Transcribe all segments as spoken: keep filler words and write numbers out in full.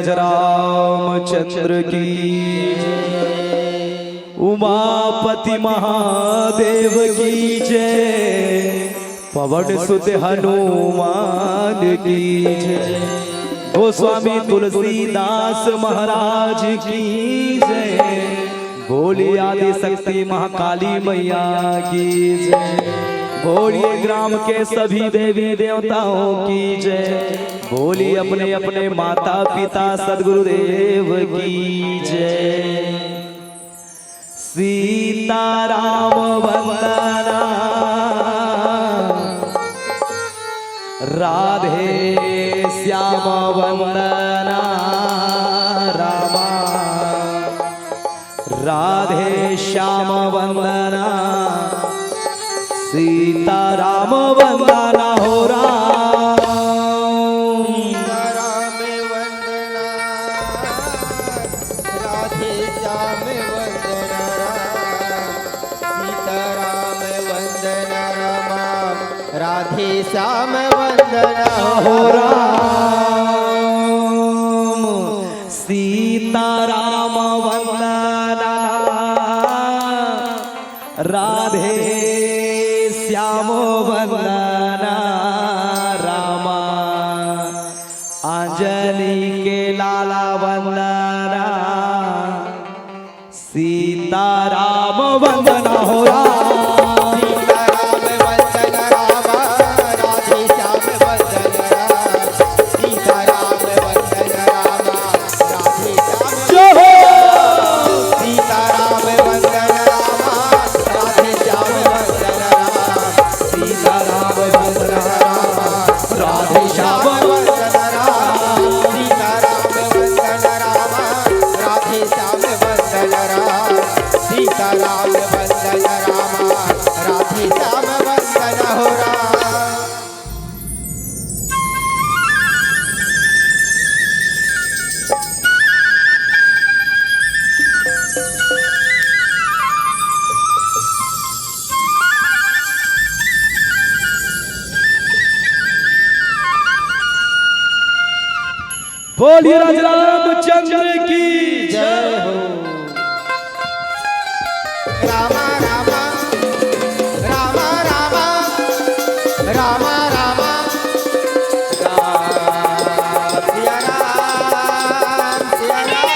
रामचंद्र की जय, उमापति महादेव की जय, पवन सुत हनुमान की जय, गोस्वामी तुलसीदास महाराज की जय। बोलिए आदिशक्ति महाकाली मैया की जय। बोलिए ग्राम के सभी देवी देवताओं की जय। बोलिए अपने अपने माता पिता सदगुरुदेव की जय। सीताराम वंदना, राधे श्याम वंदना, रामा राधे श्याम वंदना, सीताराम वंदना हो राम। सीताराम वंदना, राधे श्याम वंदना राम। सीताराम वंदना रामा, राधे श्याम वंदना हो राम। सीताराम वंदना, राधे श्याम वंदना, रामा अंजनी के लाला वंदना, सीताराम वंदना हो राम। सीताराम वंदना राम, राधे श्याम वंदना राम। सीताराम वंदना राम, राधे श्याम। जय हो। सीताराम वंदना राम, राधे श्याम वंदना राम। सीताराम वंदना राम, राधे श्याम वंदना राम। सीताराम वंदना राम, राधे श्याम वंदना राम। सीताराम वंदना राम, राधे श्याम वंदना हो राम। बोलिए राज रामचंद्र की जय हो। रामा रामा, रामा रामा, रामा रामा, राम सिया राम, सिया राम।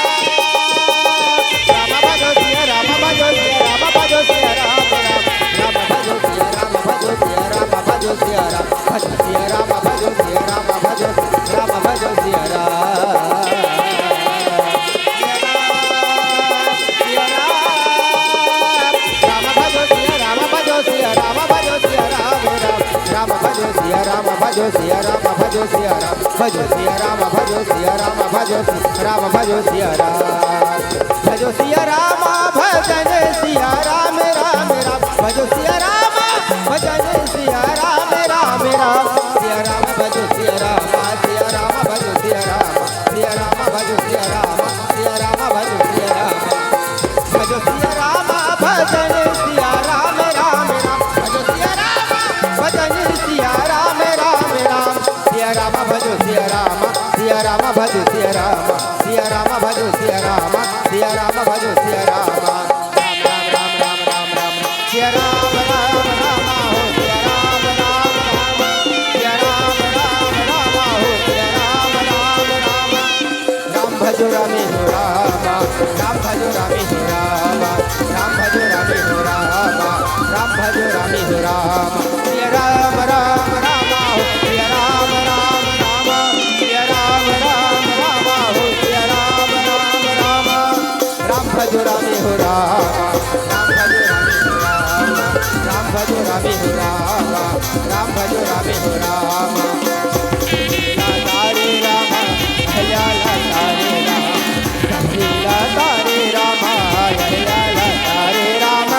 राम भजो सिया राम, भजो सिया राम, भजो सिया राम, राम। राम भजो सिया राम, भजो सिया राम, भजो सिया राम। भजो सिया राम, भजो सिया राम, भजो राम, भजो सिया राम। सिया राम, सिया राम। राम भजो सिया राम, भजो सिया राम, भजो सिया राम, राम। राम भजो सिया राम, भजो सिया राम, भजो सिया राम। भजो सिया राम, भजो सिया राम, भजो सिया राम, भजो सिया राम। भजो सिया राम, भजन सिया राम, राम राम। भजो सिया राम, भजन सिया राम, राम राम। सिया राम भजो सिया राम, सिया राम भजो सिया राम, सिया राम भजो सिया राम, सिया राम भजो सिया राम। भजो सिया राम, भजन सिया राम, राम राम। भजो सिया राम, भजन सिया राम, राम राम। सिया राम भजो सिया राम, सिया राम भजो सिया राम, सिया राम भजो सिया राम, सिया राम भजो सिया राम। राम राम राम राम राम राम। सिया राम राम राम हो, सिया राम राम राम। सिया राम राम राम हो, सिया राम राम राम। राम भजो रामे हो राम, राम भजो रामे हो राम, राम भजो रामे हो राम, राम भजो रामे हो राम। सिया राम राम राम हो, सिया राम राम राम, सिया राम राम राम हो, सिया राम राम राम। राम भजो रामे हो राम, राम भजो रामे हो राम, राम भजो रामे हो राम, राम भजो रामे हो राम। लीला तारे राम, अहिल्या तारे राम, लीला तारे राम, अहिल्या तारे राम,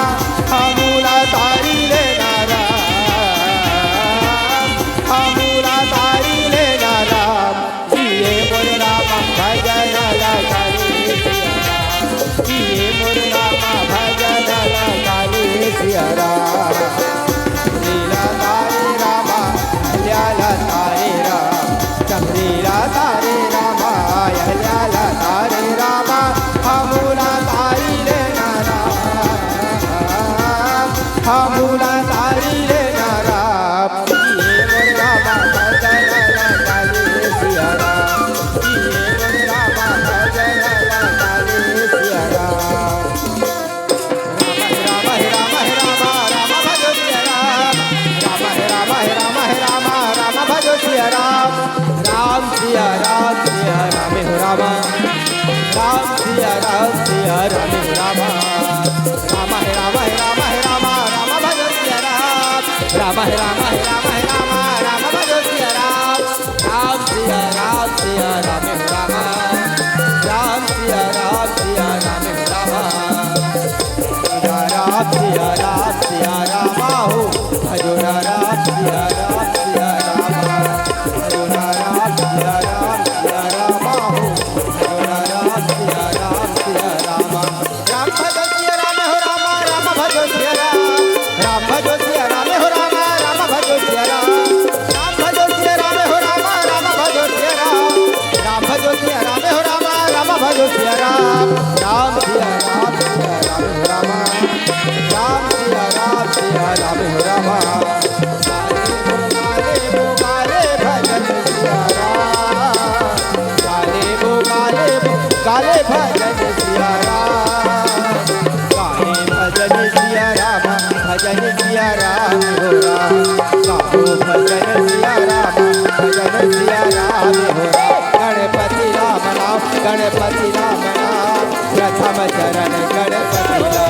हमू ला तारी लेना राम, हमू ला तारी लेना राम। जिए मोर रामा भजन ला तारे सिया राम। जिए मोर रामा भजन ला तारे सिया राम। लीला तारे रामा, अहिल्या तारे राम। लीला तारे रामा, अहिल्या सिया राम, सिया राम हो रामा। राम सिया राम, सिया राम हो रामा। रामा हे रामा हे रामा हे रामा, रामा भजो सिया राम। रामा हे रामा हे रामा हे रामा, रामा भजो सिया राम। राम सिया राम, सिया राम हो रामा। राम सिया राम, सिया राम हो रामा। राम सिया राम, सिया राम हो। भजो राम सिया राम, सिया राम। भजो राम सिया राम, सिया राम हो। भजो राम सिया राम, सिया राम। राम भजो सिया राम हो रामा, राम भजो सिया राम। राम भजो सिया राम हो रामा, राम भजो सिया राम। राम भजो सिया राम हो रामा, राम भजो सिया राम। राम भजो सिया राम हो रामा, राम भजो सिया राम। राम सिया राम, सिया राम हो रामा। राम सिया राम, सिया राम हो रामा। गाले बो, गाले बो, गाले भजन सिया राम। गाले बो, गाले बो, गाले भजन सिया राम। गाले भजन सिया राम, भजन सिया राम हो राम। गाओ भजन सिया राम, भजन सिया राम हो राम। गणपति ला मनाओ, गणपति ला मनाओ। प्रथम चरण गणपति ला,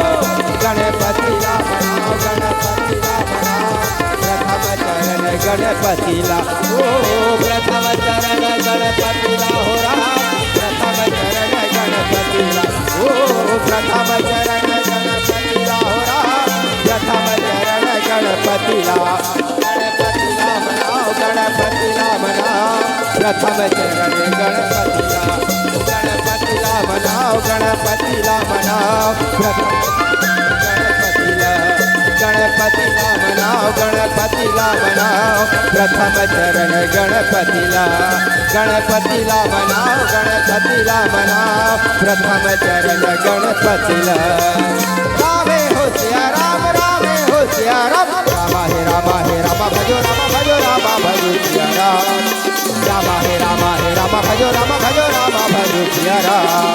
गणपति ला मनाओ, गणपति ला मनाओ। प्रथम चरण गणपति ला, ओ प्रथम चरण गणपति ला हो राम। प्रथम चरण गणपति ला, ओ प्रथम चरण गणपति ला हो राम। प्रथम चरण गणपति ला। गणपति ला मनाओ, गणपति ला मनाओ। प्रथम चरण गणपति ला, गणपति ला मनाओ, गणपति ला मनाओ। प्रथम गणपति ला, गणपति ला मनाओ, गणपति ला मनाओ। प्रथम चरण गणपति ला, गणपति ला मनाओ, गणपति ला मनाओ। प्रथम चरण गणपति ला। रामे हो सिया राम, रामे हो सिया राम। रामा हे रामा हे रामा भजो, रामा भजो, रामा भजो सिया राम। रामा हे रामा हे रामा भजो, रामा भजो, रामा भजो सिया राम।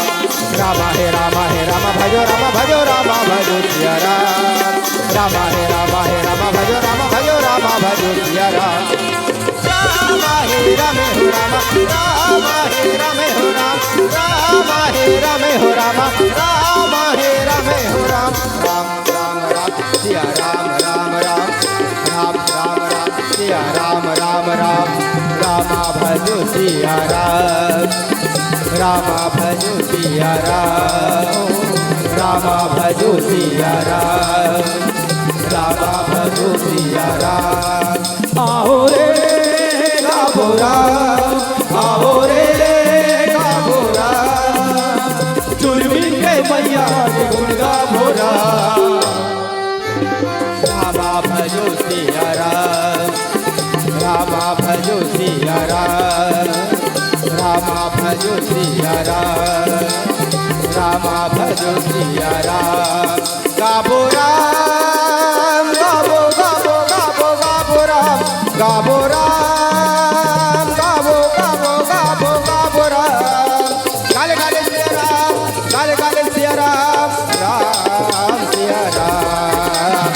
रामा हे रामा हे रामा भजो, रामा भजो, रामा भजो सिया राम। रामा हे रामा हे रामा भजो, रामा भजो, रामा भजो सिया राम। रामा हे रामे हो रामा, रामा हे रामे हो राम, रामा हे रामे हो रामा, रामा हे रामे हो राम। राम राम राम सिया राम, राम राम, राम राम राम सिया राम, राम राम। रामा भजो सिया राम, रामा भजो सिया राम, रामा भजो सिया राम, रामा भजो सिया राम। आओ रे गाबो राम, आओ रे गाबो राम। जुर्मी के मैया के गुण गाबो राम। रामा भजो सिया राम, रामा भजो सिया राम, रामा भजो सिया राम, रामा भजो सिया राम। गाबो राम, गाबो, गाबो, गाबो, गाबो राम, गाबो राम, गाबो, गाबो, गाबो, गाबो राम। गाले गाले सिया राम, गाले गाले सिया राम, राम सिया राम,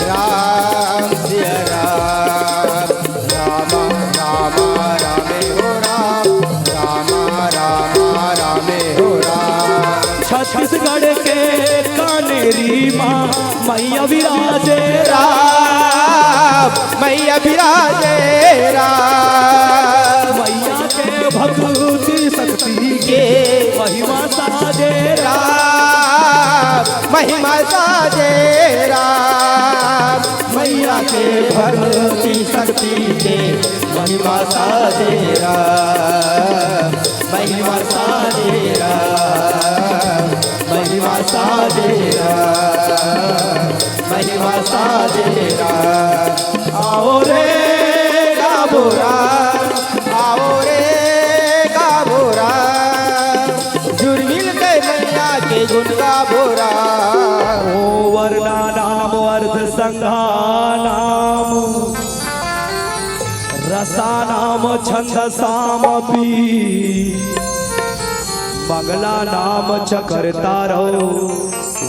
राम सिया राम। रामा रामा रामे हो राम, रामा रामा रामे हो राम। छत्तीसगढ़ के कानेरी माँ मैया विराजे राम, मैया विराजे राम। मैया के भक्ति शक्ति के महिमा साजे राम, महिमा साजे राम। मैया के भक्ति शक्ति के महिमा साजे राम, महिमा साजे राम, महिमा साजे राम, महिमा साजे राम। आओ रे गाबो राम, आओ रे गाबो राम। जुर्मिल के मैया के गुण गाबो राम। ओ वरना नाम अर्थ संघा नाम। रसानाम छंदसामपि मंगलानाम च कर्तारौ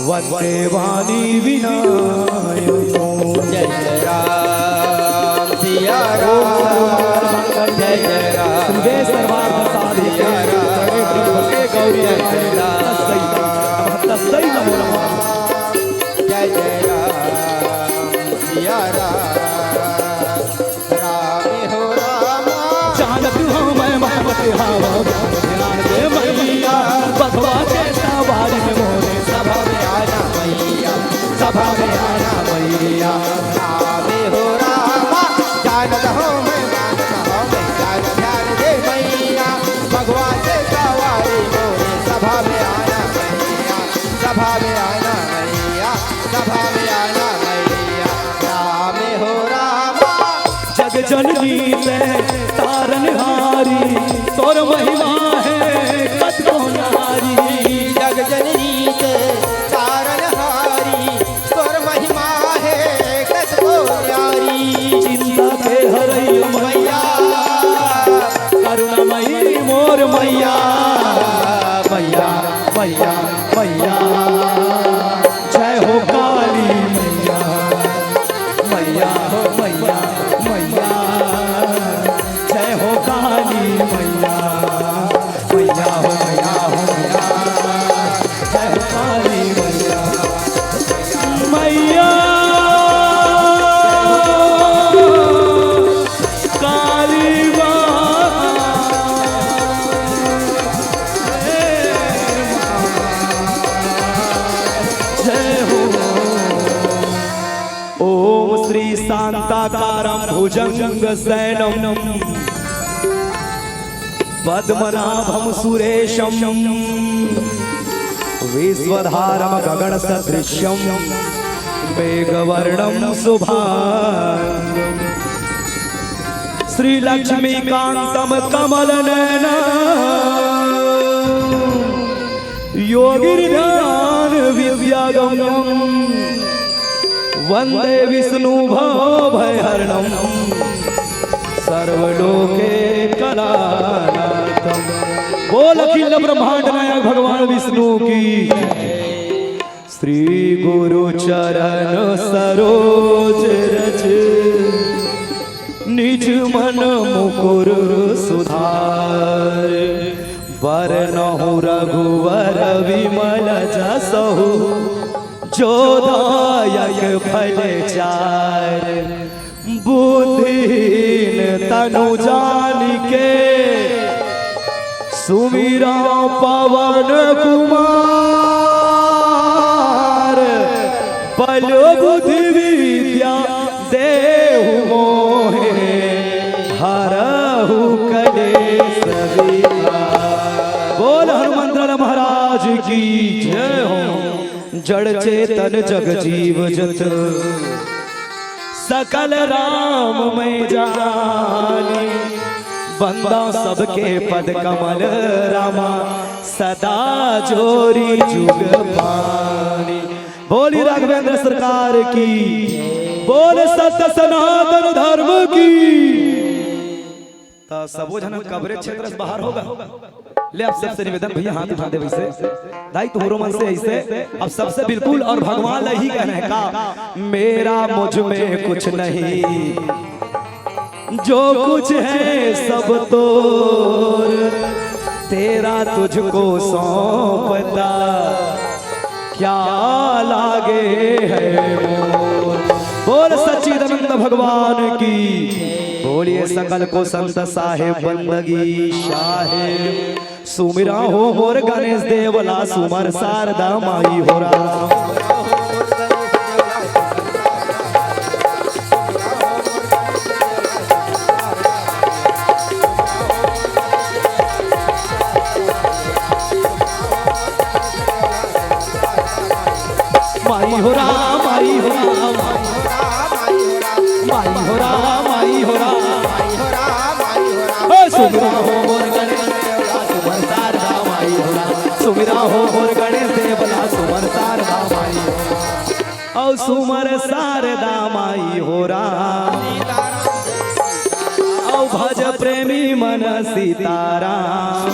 वन्दे वाणी विनायकौ। जय जय राम। सिया राम, जय जय राम। श्री वेद सर्वार्थ साधिके, सिया राम, शरणे त्र्यंबके गौरी नारायणी नमस्तस्यै, नमस्तस्यै नमो नमः। जय जय राम, सिया राम, राम हो राम। जानत हँव मैं मत मत हावव, ध्यान दे मैया, बघवा के सवारी में मोरे सभा में आना मैया, सभा में आना मैया। राम हो राम, जानत हँव मैं, मानत हँव मैं, जान ध्यान दे मैया, बघवा के सवारी मोरे सभा में आना मैया, सभा में आना मैया, सभा में आना मैया। राम हो राम, जग जननी ते तारनहारी, तोर महिमा हे कतको न्यारी। जग जननी ते तारनहारी, तोर महिमा हे कतको न्यारी। चिंता के हरई मैया, करुणामयी मोर मैया, मैया, मैया, मैया। जय हो काली मैया, मैया हो मैया, मैया। जय हो काली मैया, मैया हो मैया हो मैया। जय हो काली मैया, मैया काली माँ। जय हो। ओम श्री शांताकारं भुजंग शयनं पद्मनाभं सुरेशं विश्वधारं गगन सदृशं मेघवर्णं शुभांगं। श्री लक्ष्मीकांतं कमल नयन योगिर्ध्यान विद्यागम्यं वंदे विष्णु भव भय हरणं सर्वलोके कलानाथं। बोल अखिल ब्रह्मांड नायक भगवान विष्णु की। श्री गुरु चरण सरोज रज निज मन मुकुर सुधार। बरनहु रघुवर विमल जसहु जो दायक फल चार। बुद्धिहीन तनु जानिके सुमिरौं पवन कुमार। बल बुद्धि विद्या देहु मोहे हरहु कलेस विकार। बोल हनुमंत लाल महाराज की जय हो। जड़ चेतन जग जीव जत सकल राम मैं जानी। बंदा सबके पद कमल रामा सदा जोरी जुग पानी। बोली राघवेंद्र सरकार की, बोल सत्य सनातन धर्म की। त सबो झन कबरे क्षेत्र से बाहर होगा। ले, अब सबसे निवेदन भैया, हाथ उठा दे वैसे। दाई, तुहरो मन से ऐसे, अब सबसे बिल्कुल और भगवान ला ही कहना है का, मेरा मुझ में कुछ नहीं, जो कुछ है सब तोर, तेरा तुझको सौंपता क्या लागे है मोर। बोल सच्चिदानंद भगवान की। बोलिए सकल को संत साहेब बंदगी साहेब। सुमिरौं हो मोर गणेश देव ला सुमर शारदा माई हो राम। माई हो राम, माई हो राम, माई हो राम, माई हो राम। ओ सुमिरौं हो मोर गणेश देव ला सुमर शारदा माई हो राम। सुमिरौं हो मोर गणेश देव ला सुमर शारदा माई हो राम। औ सुमर शारदा माई हो राम। औ भज प्रेमी मन सीताराम।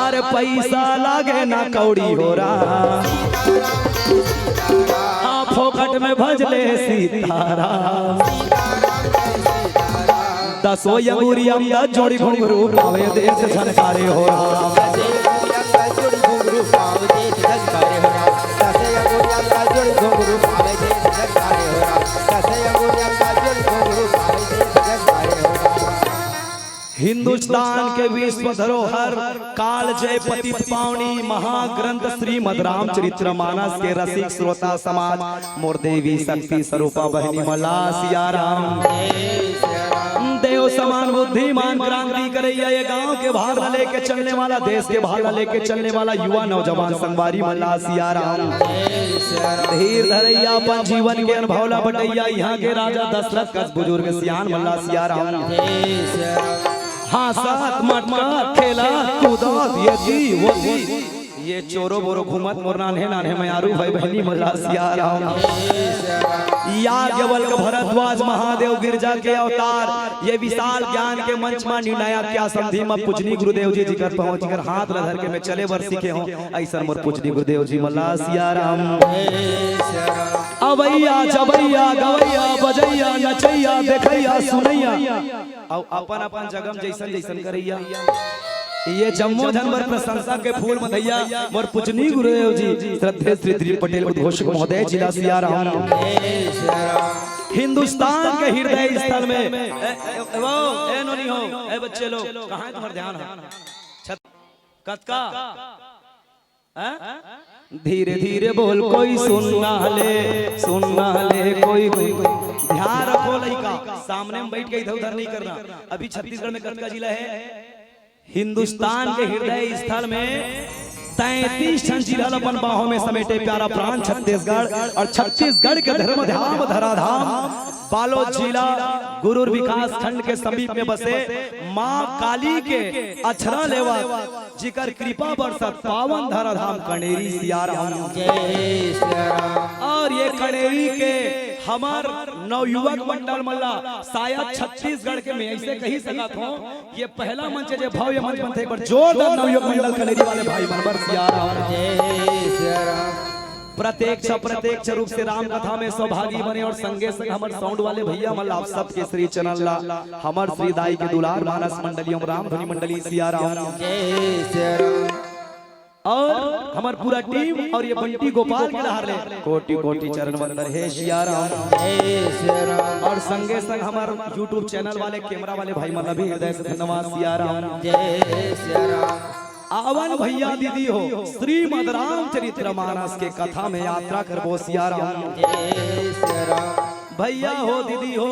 अरे पैसा लागे ना कौड़ी हो राम। आ फोकट में भजले सीताराम। दसो अंगुरिया में दस जोड़ी घुंघरू पावे, देश झनकारे हो राम। हिंदुस्तान के विश्व धरोहर काल जय पतित पावनी महाग्रंथ श्रीमद रामचरित्र मानस के रसिक श्रोता समाज, मोर देवी शक्ति स्वरूपा बहनी मन ला सिया राम। देव समान बुद्धिमान क्रांति करैया, ये गांव के भार ला लेके चलने वाला, देश के भार ला लेके चलने वाला युवा नौजवान संगवारी मन ला सिया राम। धीर धरैया, अपन जीवन के अनुभव ला बटैया, यहाँ के राजा दशरथ कस बुजुर्ग सियान मन ला सिया राम। हाँ, साथ मटका खेला कूदा ये जी वो जी, ये चोरो बोरो घूमत मोर नान्हे नान्हे मयारू भाई बहनी मन ला सिया राम। याज्ञवल्क भरद्वाज महादेव गिरजा के अवतार, ये विशाल ज्ञान के मंच मा निर्णायक क्या संधि मा पूजनी गुरुदेव जी जिकर पहुंच कर हाथ ला धर के मैं चले बर सीखे हूँ, ऐसा मोर पूजनी गुरुदेव जी मन ला सिया राम। अवैया जबैया गवैया बजैया नचैया देखैया सुनैया अउ अपन अपन जगह में जइसन जइसन करैया, ये जम्मो झन बर प्रशंसा के फूल मधैया मोर पूजनी गुरुदेव जी श्रद्धेय श्री दिलीप पटेल उद्घोषक महोदय जिला सिया राम। हिंदुस्तान के हृदय स्थल में ए, ए, ए, वो, ए नोनी हो, ए बच्चे लोग, कहाँ है तुम्हारा ध्यान है? छत-, कतका? हैं? धीरे धीरे बोल, कोई सुनना ले, सुनना ले, कोई, कोई। ध्यान रखो लइका, सामने में बैठ के इधर उधर नहीं करना। अभी छत्तीसगढ़ में कतका जिला है? हिंदुस्तान के हृदय स्थल में तैंतीस ठन जिला ल अपन बाहों में समेटे प्यारा प्राण छत्तीसगढ़, और छत्तीसगढ़ के धर्म धाम धराधाम बालोद जिला गुरूर विकास खंड के समीप में बसे माँ काली के अछरा लेवा जिकर कृपा बरसत पावन धराधाम कनेरी सिया राम। जय सिया राम। और ये कनेरी के हमर नवयुवक मंडल मन ला शायद छत्तीसगढ़ के मैं ऐसे कही सकत हूँ, ये पहला मंच है, जे भव्य मंच बनथे। एक बार जोरदार नवयुवक मंडल कनेरी वाले भाई मन बर सिया राम। जय सिया राम। प्रत्यक्ष अप्रत्यक्ष रूप से राम कथा में सौभागी बने और संगे संग हमर साउंड वाले भैया मन ला आप सबके श्री चैनल ला हमर श्री दाई के दुलार मानस मंडली एवं राम धुनी मंडली सिया राम। जय सिया राम। और हमर पूरा टीम और ये बंटी गोपाल के डहार ले कोटि कोटि चरण वंदन हे सिया राम। जय सिया राम। और संगे संग हमर YouTube चैनल वाले कैमरा वाले भाई मन ला भी हृदय से धन्यवाद सिया राम। जय सिया राम। आवन भैया दीदी हो, श्रीमद रामचरित्र मानस के कथा में यात्रा करबो सिया राम। जय सिया राम। भैया हो दीदी हो,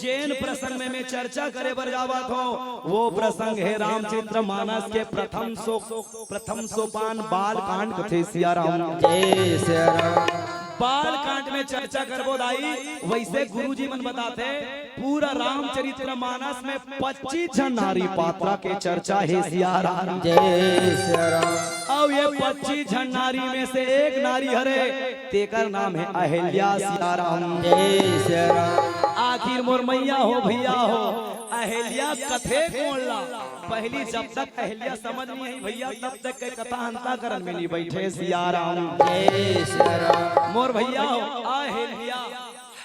जेन प्रसंग में मैं चर्चा करे बर जावत हूँ, वो प्रसंग है रामचरित्र मानस के प्रथम सो प्रथम सोपान बाल कांड कथे सिया राम। जय सिया राम। बाल कांड में चर्चा करबो दाई, वैसे गुरुजी मन बताथे पूरा रामचरित्र मानस में पच्चीस झन नारी पात्रा के चर्चा हे सिया राम। जय सिया राम। अब ये पच्चीस झन नारी में से एक नारी हरे, तेकर नाम है अहिल्या सिया राम। जय सिया राम। आखिर मोर मैया हो भैया हो, अहिल्या कथे कोन ला? पहली जब तक अहिल्या समझ नहीं आई भैया, तब तक के कथा अंताकरण में नहीं बैठे सिया राम। जय सिया राम। मोर भैया हो, अहिल्या,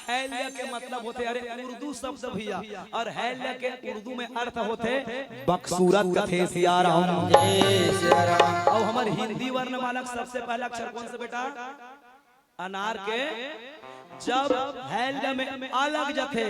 अहिल्या के मतलब होथे, अरे उर्दू शब्द भैया, और अहिल्या के उर्दू में अर्थ होथे बकसूरत कथे सिया राम। जय सिया राम। और हमर हिंदी वर्णमाला के सबसे पहला अक्षर कौन सा बेटा? अनार के जब अहिल्या में अ लग जाथे,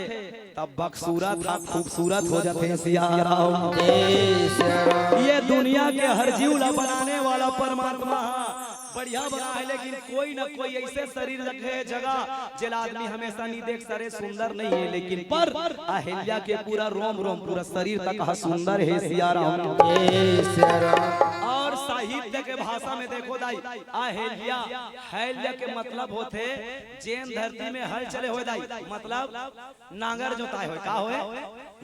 तब बकसूरत हा खूबसूरत हो जाथे सिया राम। जय सिया राम। ये दुनिया के हर जीव ला बनाने वाला परमात्मा हा बढ़िया बना है, लेकिन कोई ना कोई ऐसे शरीर रखे जगह जेला आदमी हमेशा नहीं देख सरे, सुंदर नहीं है, लेकिन पर अहिल्या के पूरा रोम रोम, पूरा शरीर तक हा सुंदर है सिया राम। जय सिया राम। और साहित्य के भाषा में देखो दाई, अहिल्या, अहिल्या के मतलब होथे जेन धरती में हल चले होय दाई, मतलब नांगर जोताए होय, का होय?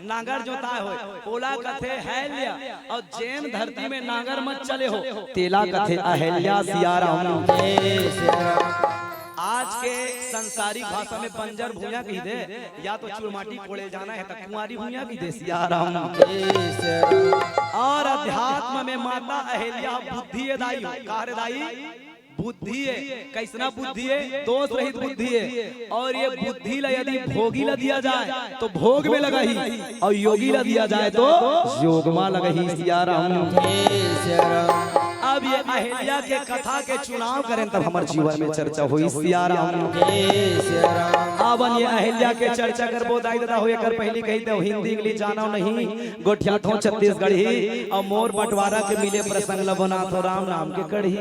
नांगर जोताए होय, ओला कथे अहिल्या। और जेन धरती में नांगर मत चले हो, तेला कथे अहिल्या सिया राम। जय सिया राम। आज के संसारिक भाषा में बंजर भुइयां कहि दे, या तो चुरमाटी कोड़े जाना है, तो कुंवारी भुइयां कहि दे सिया राम। जय सिया राम। और अध्यात्म में माता अहिल्या बुद्धि ए दाई, का रे दाई? बुद्धि हे, कइसना बुद्धि हे? दोष रहित बुद्धि हे। अउ ये बुद्धि ला यदि भोगी ला दिया जाय, तो भोग में लगही, अउ योगी ला दिया जाय, तो योग मा लगही। सिया राम। अब ये अहिल्या के कथा के चुनाव करेन, तब हमर जीवन में चर्चा होही। सिया राम। अब ये अहिल्या के चर्चा करबो दाई ददा हो, एकर पहिली कही देव, हिंदी इंग्लिश जानव नहीं, गोठियाथों छत्तीसगढ़ी, अउ मोर बंटवारा के मिले प्रसंग ल बनाथों राम नाम के कढ़ी।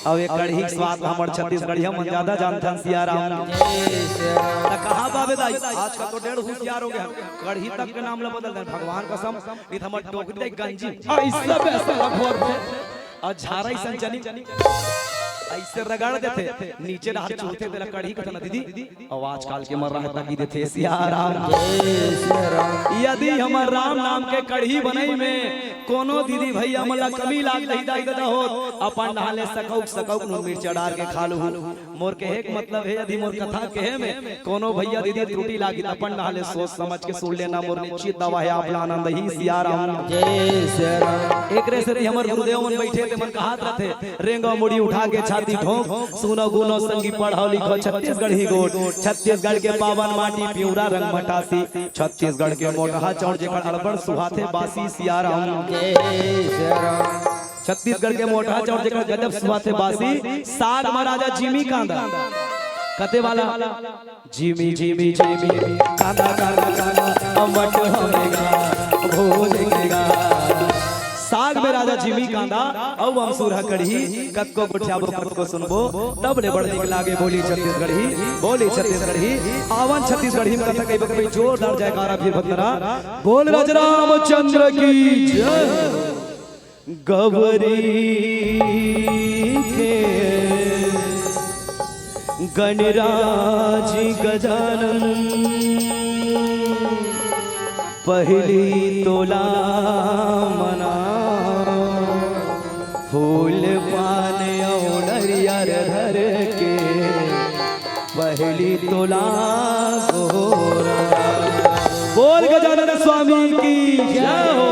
अउ ये कढ़ी के स्वाद हमर छत्तीसगढ़िया मन ज्यादा जानथन। सिया राम। त कहा बाबे दाई, आजकल तो डेढ़ होशियार हो गया, कढ़ी तक के नाम ल बदल देन। भगवान कसम, इत हमर टोकरी दाई गंजी अइसे वइसे रगड़ दे। अउ झारा अइसन चली, अइसे रगड़ देथे, नीचे डाहर चुहथे, तेला कढ़ी कथे ना दीदी। अउ आजकल के मन रहता की देथे। सिया राम। यदि हमर राम नाम के कढ़ी बनई में कोनो दीदी भैया मन ला कमी लाग रही दाई ददा हो, अपन डाहर ले सकउक सकउक नून मिर्चा डार के खा लूहू। मोर कहे के मतलब हे, यदि मोर कथा कहे में कोनो भैया दीदी त्रुटि लागी, त अपन डाहर ले सोच समझ के सुन लेना। मोर निश्चित दावा हे, आप ला आनंद ही। सिया राम। एकरे सेती हमर गुरुदेव मन बइठे, ते मन कहत रथे, रेंगो मुड़ी उठा के छाती ठोंक, सुनो गुनो संगी पढ़ो लिखो छत्तीसगढ़ी गोठ, छत्तीसगढ़ के पावन माटी पिंवरा रंग मटासी, छत्तीसगढ़ के मोटहा चाउर जेकर अड़बड़ सुहाथे बासी। सिया राम। छत्तीसगढ़ के मोटहा चाउर जेकर गजब सुहाथे बासी, साग मा राजा जिमी कांदा। कते वाला? जिमी, जिमी, जिमी, कांदा, कांदा, कांदा, अम्बट होने गा, भोज के गा। साग में राजा जिमी कांदा, अउ अमसुरहा कढ़ी, कतको गोठियाबो, कतको सुनबो, तब ले बड़ निक लागे बोली छत्तीसगढ़ी, बोली छत्तीसगढ़ी। आवन छत्तीसगढ़ी में कथा कही बकबई जोरदार जयकारा फिर भक्तरा। बोल राज रामचंद्र की जय। गौरी के गणराज गजानन, पहिली तोला मना, फूल पान अउ नरियर धर के, पहिली तोला गोहरा। बोल गजानन स्वामी की जय हो।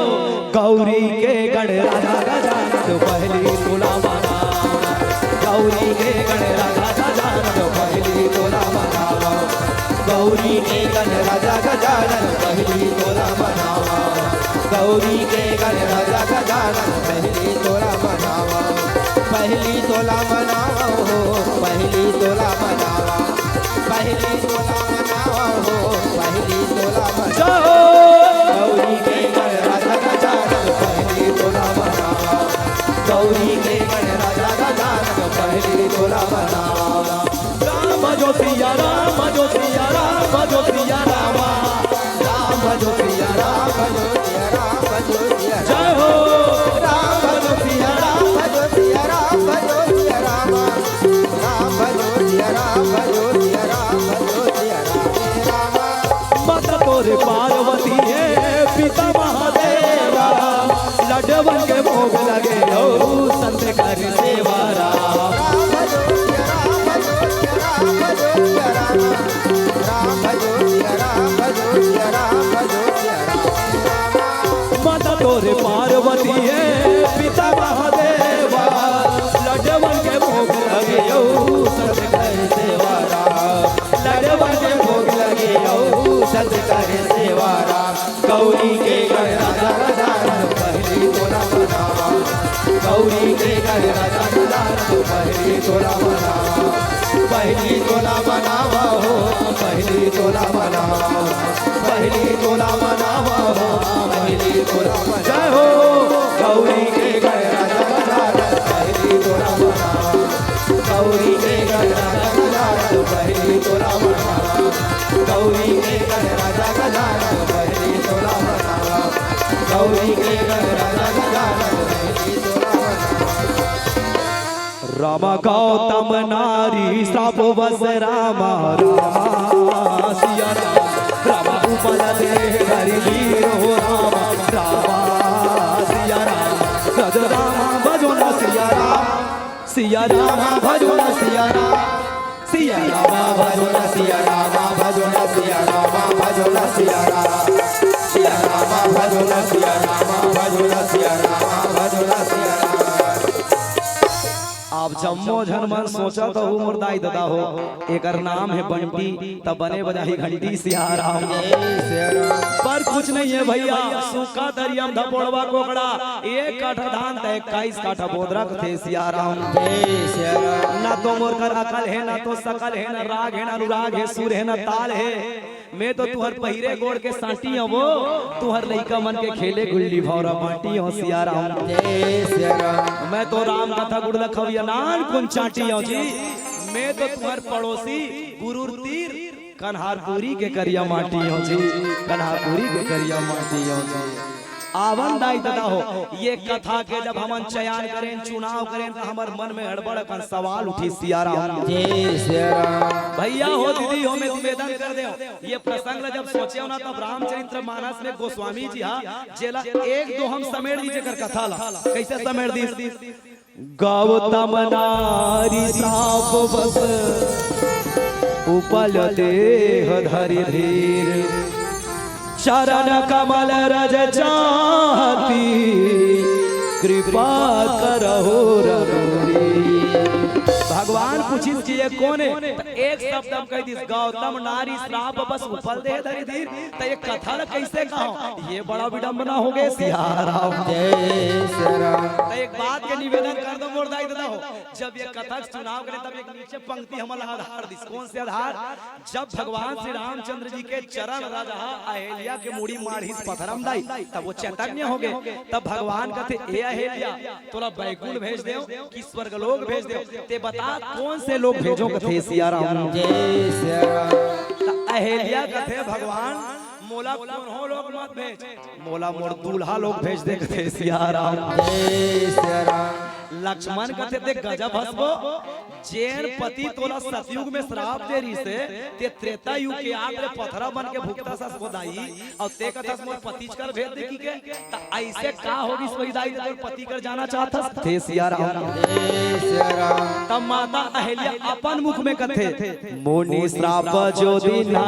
गौरी के गणराज गजानन, पहिली तोला मना। गौरी के गणराज गजानन, पहिली तोला मना। गौरी के गणराज गजानन, पहिली तोला मना। गौरी के गणराज गजानन, पहिली तोला मना। पहिली तोला मनावा हो, पहिली तोला मनावा, पहिली तोला मनावा हो, पहिली तोला मनावा। गौरी के गणराज गजानन, पहिली तोला मनावा। गौरी के गणराज गजानन, पहिली तोला मनावा। राम भजो सिया राम, भजो सिया राम, भजो सिया राम। राम भजो सिया राम, भजो सिया राम, भजो सिया राम। जय हो। राम भजो सिया राम, भजो सिया राम, भजो सिया राम। राम भजो सिया राम, भजो सिया राम, भजो सिया राम। हे राम। माता तोरे पार्वती हे, पिता महादेवा, लड्डवन के भोग लगे, ओ संत कर सेवा राम। राम भजो सिया राम, भजो सिया राम, भजो सिया राम। राम भजो सिया राम, भजो सिया राम, भजो सिया राम। माता तोरे पार्वती हे, पिता महादेवा, लड्डवन के भोग लगे, ओ संत कर सेवा राम। लड्डवन के भोग लगे, ओ संत कर सेवा राम। गौरी के गणराज गजानन, पहिली तोला मनावा। गौरी के गणराज गजानन, पहिली तोला मनावा। पहिली तोला मनावा हो, पहिली तोला मनावा। पहिली तोला मनावा हो, पहिली तोला मनावा। जय हो। गौरी के गणराज गजानन, पहिली तोला मनावा। गौरी के गणराज गजानन, पहिली तोला मनावा। गौरी के गणराज गजानन, पहिली तोला मनावा। गौरी के गणराज गजानन, पहिली तोला मनावा। राम गौतम नारी श्राप बस राम, राम सिया राम। राम उपल दे हरि वीर हो राम, राम सिया राम। रज राम भजो न सिया राम, सिया राम भजो न सिया राम। सिया राम भजो न सिया राम, भजो न सिया राम, भजो न सिया राम। सिया राम भजो न सिया राम, भजो न सिया राम, भजो न सिया राम। आप जम्मो झन मन सोचत हो मोर दाई ददा हो, एकर नाम हे बंटी, त बने बजाही घंटी सियाराम। पर कुछ नहीं है भैया, सूखा दरिया म धपोड़वा कोकड़ा, एक काठा धान त इक्कीस काठा बोदरा कथे सियाराम। ना तो मोर कर अकल हे, ना तो सकल हे, ना राग हे, ना अनुराग हे, सुर हे, ना ताल हे। मैं तो तुहर पहिरे गोड़ के सांटी हवो, तुहर लइका मन के खेले गुल्ली भौरा बांटी हो सियाराम। मैं तो राम कथा गुड़ लखविया नान कुन चांटी हो जी। मैं तो तुहर पड़ोसी गुरुर तीर कन्हारपुरी के करिया माटी हो जी, कन्हारपुरी के करिया माटी हो जी। आवन दाई ददा हो, ये कथा के जब हमन चयन करें, चुनाव करें, त हमर मन में हड़बड़ अकन सवाल उठी सियाराम। भैया हो, दीदी हो, मैं निवेदन कर दे, ये प्रसंग ला जब सोचे हो ना, तब रामचरित्र मानस में गोस्वामी जी हा जेला एक दो हम समेट दी जेकर कथा ला। कैसे समेट दी? गौतम नारी साप बस उपल देह धरि धीर, चरण कमल रज चाहती कृपा करहु रघुवीर। भगवान पूछिस कि ये कोन हे? त एक शब्द हम कह दिस, गौतम नारी श्राप बस उपल देह धरि धीर। त ये कथा ला कैसे कहो? ये बड़ा विडंबना हो गए सियाराम। त एक बात के निवेदन कर दो मोर दाई ददा हो, जब ये कथा के चुनाव करे तब एक नीचे पंक्ति हमला आधार दिस। कौन से आधार? जब भगवान श्री रामचंद्र जी के चरण रज हा अहिल्या के मुड़ी माढ़िस पथरा म दाई, तब वो चैतन्य हो गए। तब भगवान कथे, ए अहिल्या, तोला बैकुंठ भेज देव कि स्वर्गलोक भेज देव, ते बता कौन से लोक भेजो कथे सियाराम। त अहिल्या कथे, भगवान मोला कोनो लोक मत भेज, मोला मोर दूल्हा लोक भेज दे कथे सियाराम। लक्ष्मण कथे, ते गजब हसबो, जेन पति तोला सतयुग में श्राप दे रहिस हे, ते त्रेता युग के आत ले पथरा बन के भुगतस हसबो दाई, अउ ते कथस मोर पति कर भेज दे कहिके। त ऐसे का हो गिस वही दाई, तोर पति कर जाना चाहत हस? थे सियाराम। तब माता अहिल्या अपन मुख में कथे, मुनि श्राप जो दीन्हा,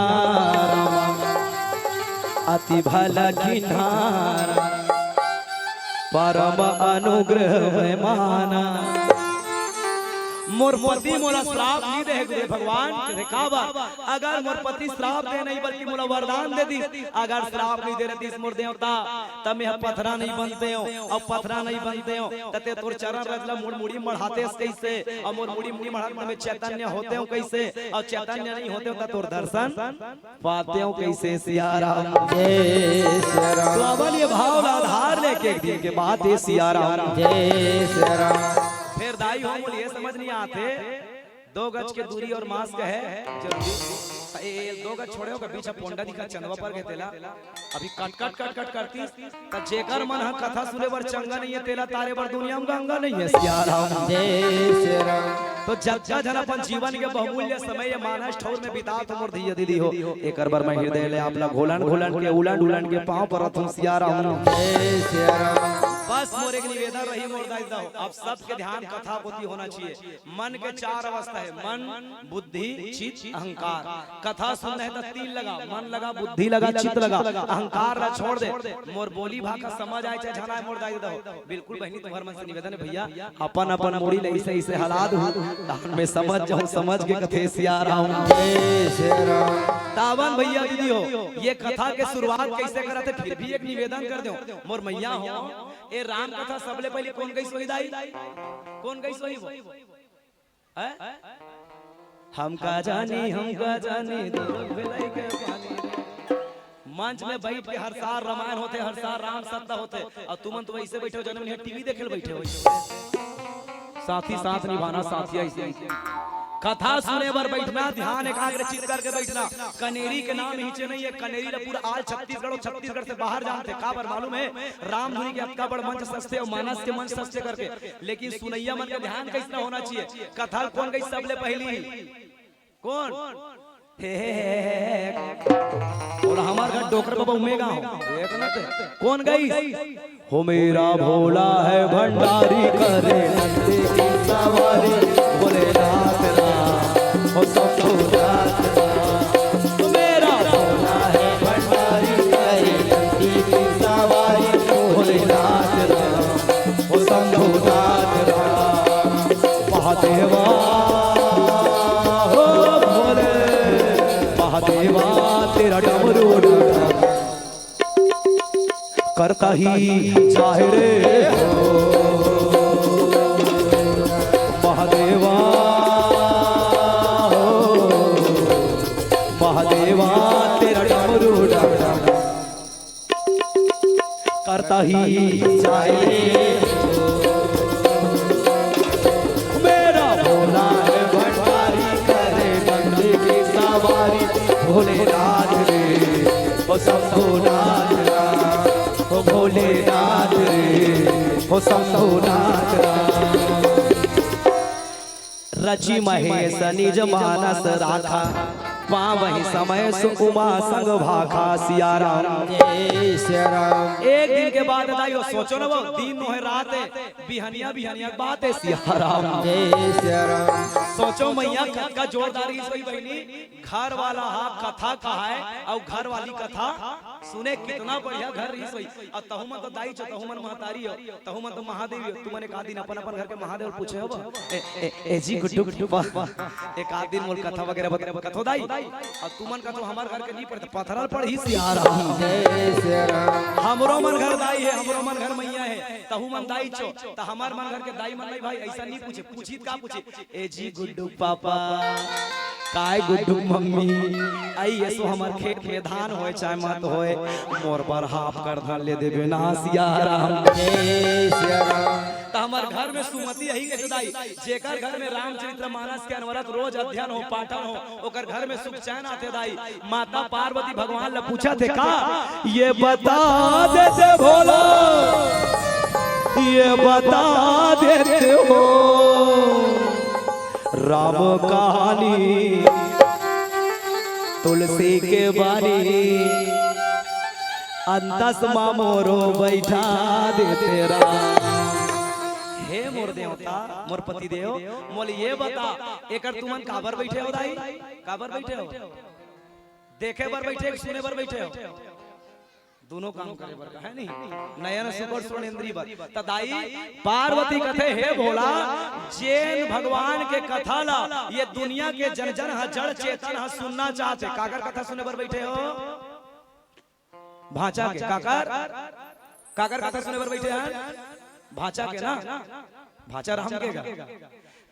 अति भला कीन्हा, परम अनुग्रह में माना। मोर पति मोला श्राप नहीं दे हे गुरु भगवान। कथे, काबर? अगर मोर पति श्राप दे नहीं, बल्कि मोला वरदान दे दिस, अगर श्राप नहीं दे रहिस मोर देवता, त मैं पथरा नहीं बनते हो, अउ पथरा नहीं बनते हो, त ते तोर चरण रज ला मोर मुड़ी मढ़ातेस कैसे, अउ मोर मुड़ी मुड़ी मढ़ात में चैतन्य होते हो कैसे, अउ चैतन्य नहीं होते हो त तोर दर्शन पाते हो कैसे सियाराम। तो अबल ये भाव ला आधार लेके एक दिन के बात हे सियाराम। फिर दाई हो मोला ये समझ नहीं आते, दो गज के दूरी और मास्क है जरूरी। त ए, ए, दो गज छोड़े हो, बीच में पोंडा दिखा, चंदवा पर गए तेला। अभी कट, कट, कट, कट करती। त जेकर मन ह कथा सुने बर चंगा नहीं है, तेला तारे बर दुनिया में गंगा नहीं है सियाराम। तो जब जब झन अपन जीवन के बहुमूल्य समय ये मानस ठौर में बिता तो मोर धीया दीदी हो, एकर बर मैं हृदय ले आप ला घोलन घोलन के, उलन उलन के पाँव परत हूँ सियाराम। बस मोर एक निवेदन रही मोर दाई ददा हो, आप सबके ध्यान कथा कोती होना चाहिए। मन के चार अवस्था है, मन, बुद्धि, चित्त, अहंकार। कथा सुनना है त तीन लगा, मन लगा, बुद्धि लगा, चित्त लगा, अहंकार ला छोड़ दे। मोर बोली भाखा समझ आए चाहे झन आए, मोर दाई ददा हो, बिल्कुल बहिनी तुम्हर मन से निवेदन है भैया, अपन अपन मुड़ी ले ऐसे ऐसे हला दू, तहन मैं समझ जाऊं, समझ के कथे सियाराम। तावन भैया दीदी हो, ये कथा के शुरुआत कैसे करत हे, फिर भी एक निवेदन कर दो मोर मैया हो, ए राम कथा सबले पहले कौन गई सोही दाई? कौन गई सोही वो? हैं? हम का जानी, हम का जानी, दूध भिलाई के पानी। मंच में बैठ के हर साल रामायण होथे, हर साल राम सत्ता होथे, अउ तुमन तो वैसे बैठे हो, जन्म नहीं टीवी देखे ल बैठे हो। साथी साथ निभाना, साथी ऐसे। कथा सुने बर बैठना, ध्यान एकाग्र चित करके बैठना। कनेरी के नाम हिचे नहीं है, कनेरी ला पूरा आल छत्तीसगढ़ अउ छत्तीसगढ़ से बाहर जानथे। काबर मालूम है? रामधुनी के अतका बड़ मंच सजथे अउ मानस के मंच सजथे करके। लेकिन सुनैया मन के ध्यान कैसना होना चाहिए? कथा कौन गई सबले पहली? कौन? हे, हे, हे, हे, हे। बोला, हमार घर डोकर बाबा उमेगा हो। देख ना ते। कौन गई? हो मेरा भोला है भंडारी, करे नंदी की सवारी, भोलेनाथ राम, हो शंभुनाथ राम। हो मेरा भोला है भंडारी, करे नंदी की सवारी, भोलेनाथ राम, हो शंभुनाथ राम। बहुत कही जाहे रे हो महादेवा हो, महादेवा तेरा डमरू डम करता ही जाए रे। मेरा भोला है भंडारी, करे डमरू की सवारी। भोलेनाथ रे, ओ शंभुनाथ राम, ओ भोलेनाथ रे, ओ शंभुनाथ राम। रचि महेश निज मानस राखा, पावहि समय सुख उमा संग भाखा। सिया राम। जय सिया राम। एक दिन के बात दाई हो, सोचो ना वो, दिन नोहे रात है, बिहनिया बिहनिया के बात है। सिया राम। जय सिया राम। सोचो मैया, कतका जोरदार रहिस होही बहिनी, घर वाला हा कथा कहाय अउ घर वाली कथा सुने, कितना बढ़िया घर रहिस होही। अउ तहू मन तो दाई चो, तहू मन महतारी हो, तहू मन तो महादेवी हो, तुमन एक आध दिन अपन अपन घर के महादेव ल पूछे हव। ए, ए, ए जी गुड्डू, गुड्डू, वाह, एक आध दिन मोला कथा वगैरह बता, कथो दाई। अउ तुमन कथो हमर घर के नहीं पढ़े, त पथरा ल पढ़ही। सिया राम। जय सिया राम। हमरो मन घर दाई हे, हमरो मन घर मैया हे, तहू मन दाई चो, त हमर मन घर के दाई मन नहीं भाई, ऐसा नहीं पूछे, पूछी त का पूछी, ए जी गुड्डू पापा, काय गुड्डू मम्मी, आई एसो हमर खेत में धान होय चाहे मत होय, मोर बर हाफ कर धान ले देबे ना। सिया राम। जय सिया राम। त हमर घर में सुमति यही के दाई, जेकर घर में रामचरित्र मानस के अनवरत रोज अध्ययन हो, पाठन हो, ओकर घर में सुख चैन आथे दाई। माता पार्वती भगवान ला पूछा थे का, ये बता देते भोला, ये बता देते हो राम कहानी, तुलसी के बानी, अंतस मा मोरो बैठा देते राम। हे मोर देवता, मोर पति देव, मोला ये बता, एकर तुमन काबर बैठे हो दाई? काबर बैठे हो? देखे बर बैठे हो कि सुने बर बैठे हो? दोनों काम करे बर का है नहीं, नयन सुख अउ श्रवण इंद्री बर। त दाई पार्वती कथे, हे भोला, जेन भगवान के कथा ला ये दुनिया के जन जन ह, जड़ चेतन ह सुनना चाहथे, काकर कथा सुने बर बैठे हो? भांचा के। काकर? काकर कथा सुने बर बैठे हन? भांचा के ना? भांचा राम के गा।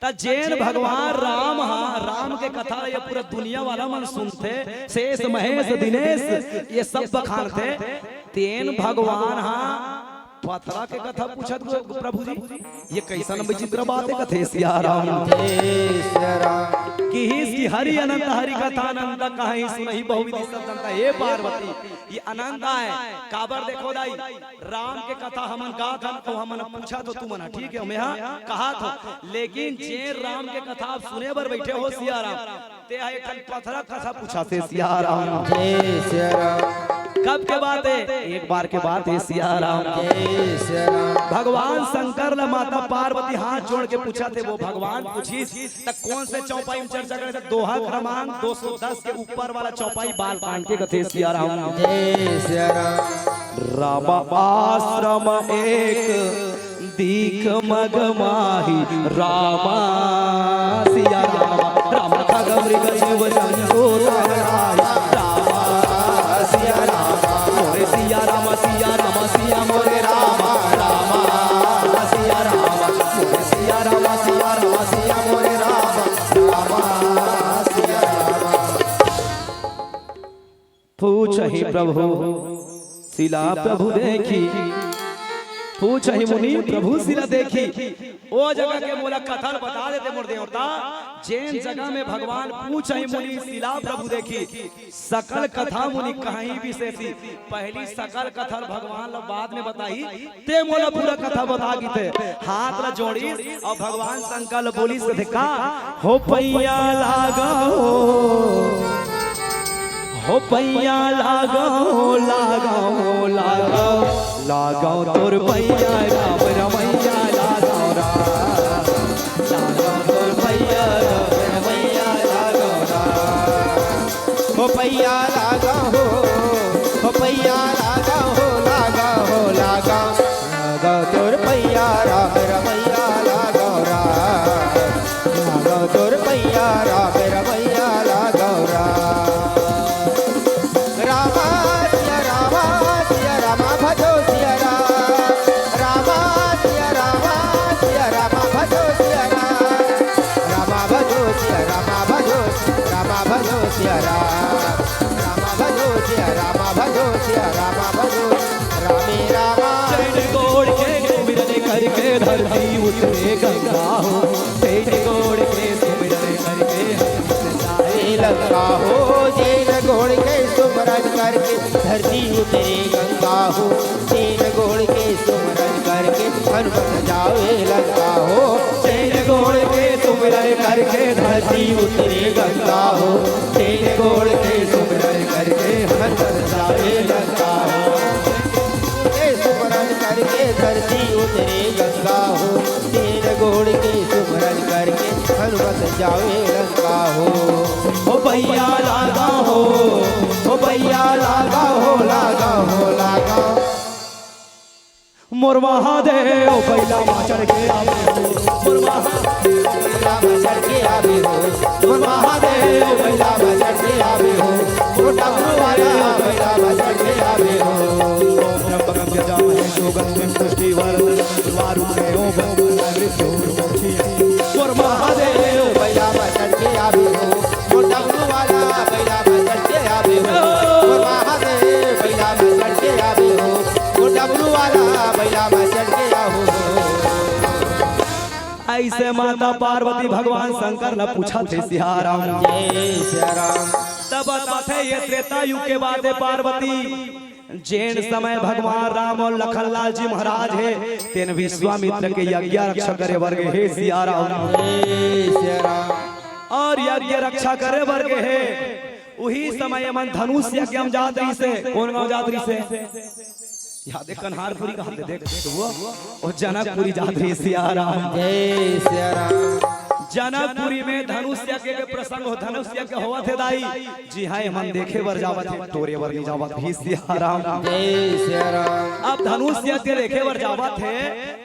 त जेन भगवान राम हा, राम के कथा ये पूरा दुनिया वाला मन सुनथे, शेष महेश दिनेश ये सब बखानथे, तेन भगवान हा पथरा के कथा पूछत गो प्रभु जी, ये कैसन विचित्र बात है? कथे सिया राम। जय सिया राम। किहिस कि हरि अनंत हरि कथा अनंत, कहाही सुनही बहुविधि सब दंता। हे पार्वती, ये अनंत आय, काबर देखो दाई, राम के कथा हमन गाथन, तो हमन पूछा तो तुमन, ठीक है, मैं हा कहा था, लेकिन जे राम के कथा आप सुने बर बैठे हो सिया राम, ते हा एक ठन पथरा कथा पूछा थे सिया राम। जय सिया राम। कब के बात है? एक बार के बात है सिया राम। जय सिया राम। भगवान शंकर ला माता पार्वती हाथ जोड़ के पूछा थे, वो भगवान पूछिस त कोन से चौपाई में चर्चा करे? त दोहा क्रमांक दो सौ दस के ऊपर वाला चौपाई बाल कांड के कथे सिया राम। जय सिया राम। राम आश्रम एक दीख मग माही राम। सिया राम। राम खग मृग जीव जंतु तह राम। सिया राम। मोरे सिया राम, सिया राम, सिया मोरे राम। राम सिया राम। मोरे सिया राम, सिया राम, सिया मोरे राम। पूछहि प्रभु सिला प्रभु देखी, पूछहि मुनि प्रभु सिला देखी। ओ जगह के मोला कथा ल बता देते मोर देवता, जेन जगह में भगवान पूछहि मुनि सिला प्रभु देखी, सकल कथा मुनि कहाही विशेषी। पहली सकल कथा ल भगवान ल बाद में बताही, ते मोला पूरा कथा बता गिथे। हाथ ला जोड़िस अउ भगवान शंकर ल बोलिस कथे का, हो पैया लागा हो, हो पैया लागा हो, लागा हो, लागा हो, लागा हो तोर पैया राम रमैया लागा हो राम, लागा हो तोर पैया राम रमैया लागा हो राम। हो पैया लागा हो, हो पैया लागा हो, लागा हो, लागा हो, लागा हो तोर पैया राम रमैया लागा हो राम, लागा हो तोर पैया राम रमैया लागा हो राम। रामा सिया रामा, सिया रामा भजो, सिया गंगा हो, तेरे गोड़ के सुमिरन करके हनुमत जावे लंका हो। तेरे गोड़ के सुमिरन करके धरती उतरे गंगा हो। तेरे गोड़ के सुमिरन करके हनुमत जावे लंका हो। तेरे गोड़ के सुमिरन करके धरती उतरे गंगा हो। तेरे गोड़ के सुमिरन करके हनुमत जावे लंका हो। के सुमिरन करके धरती उतरे गंगा हो। तेरे गोड़ के सुमिरन करके हनुमत जावे लंका हो। ओ भैया लागा हो, ओ भैया लागा हो, लागा हो, लागा। मोर महादेव बैला मा चढ़ के आवे हो, मोर महादेव बैला मा चढ़ के आवे हो, मोर महादेव बैला मा चढ़ के आवे हो, मोर डमरू वाला बैला मा चढ़ के आवे हो। ओम त्र्यंबकम यजामहे सुगंधिम पुष्टिवर्धनम उर्वारुकमिव बंधनान् मृत्योर्मुक्षीयते। मोर महादेव बैला मा चढ़ के आवे हो, मोर डमरू वाला बैला मा चढ़ के आवे हो, मोर महादेव बैला मा चढ़ के आवे हो, मोर डमरू वाला बैला मा चढ़ के आवे हो। अइसे माता पार्वती भगवान शंकर ला पूछत हे सियाराम। जय सियाराम। तब बताथे ये त्रेता युग के बात हे पार्वती, जेन समय भगवान राम अउ लखनलाल जी महाराज हे, तेन विश्वामित्र के यज्ञ रक्षा करे बर गे हे सियाराम। जय सियाराम। अउ यज्ञ रक्षा करे बर गे हे, उही समय एमन धनुष यज्ञ म जात रहिस हे। कोन गांव जात रहिस हे? याद हे कन्हारपुरी कहाथे, देख तो वो, वो जनकपुरी जात रहिस हे सियाराम। जय सियाराम। जनकपुरी में धनुष यज्ञ के प्रसंग हो, धनुष यज्ञ होवत हे दाई। जी हाँ, एमन देखे बर जावत हे, टोरे बर नइ जावत हे सियाराम। जय सियाराम। अब धनुष यज्ञ देखे बर जावत हे,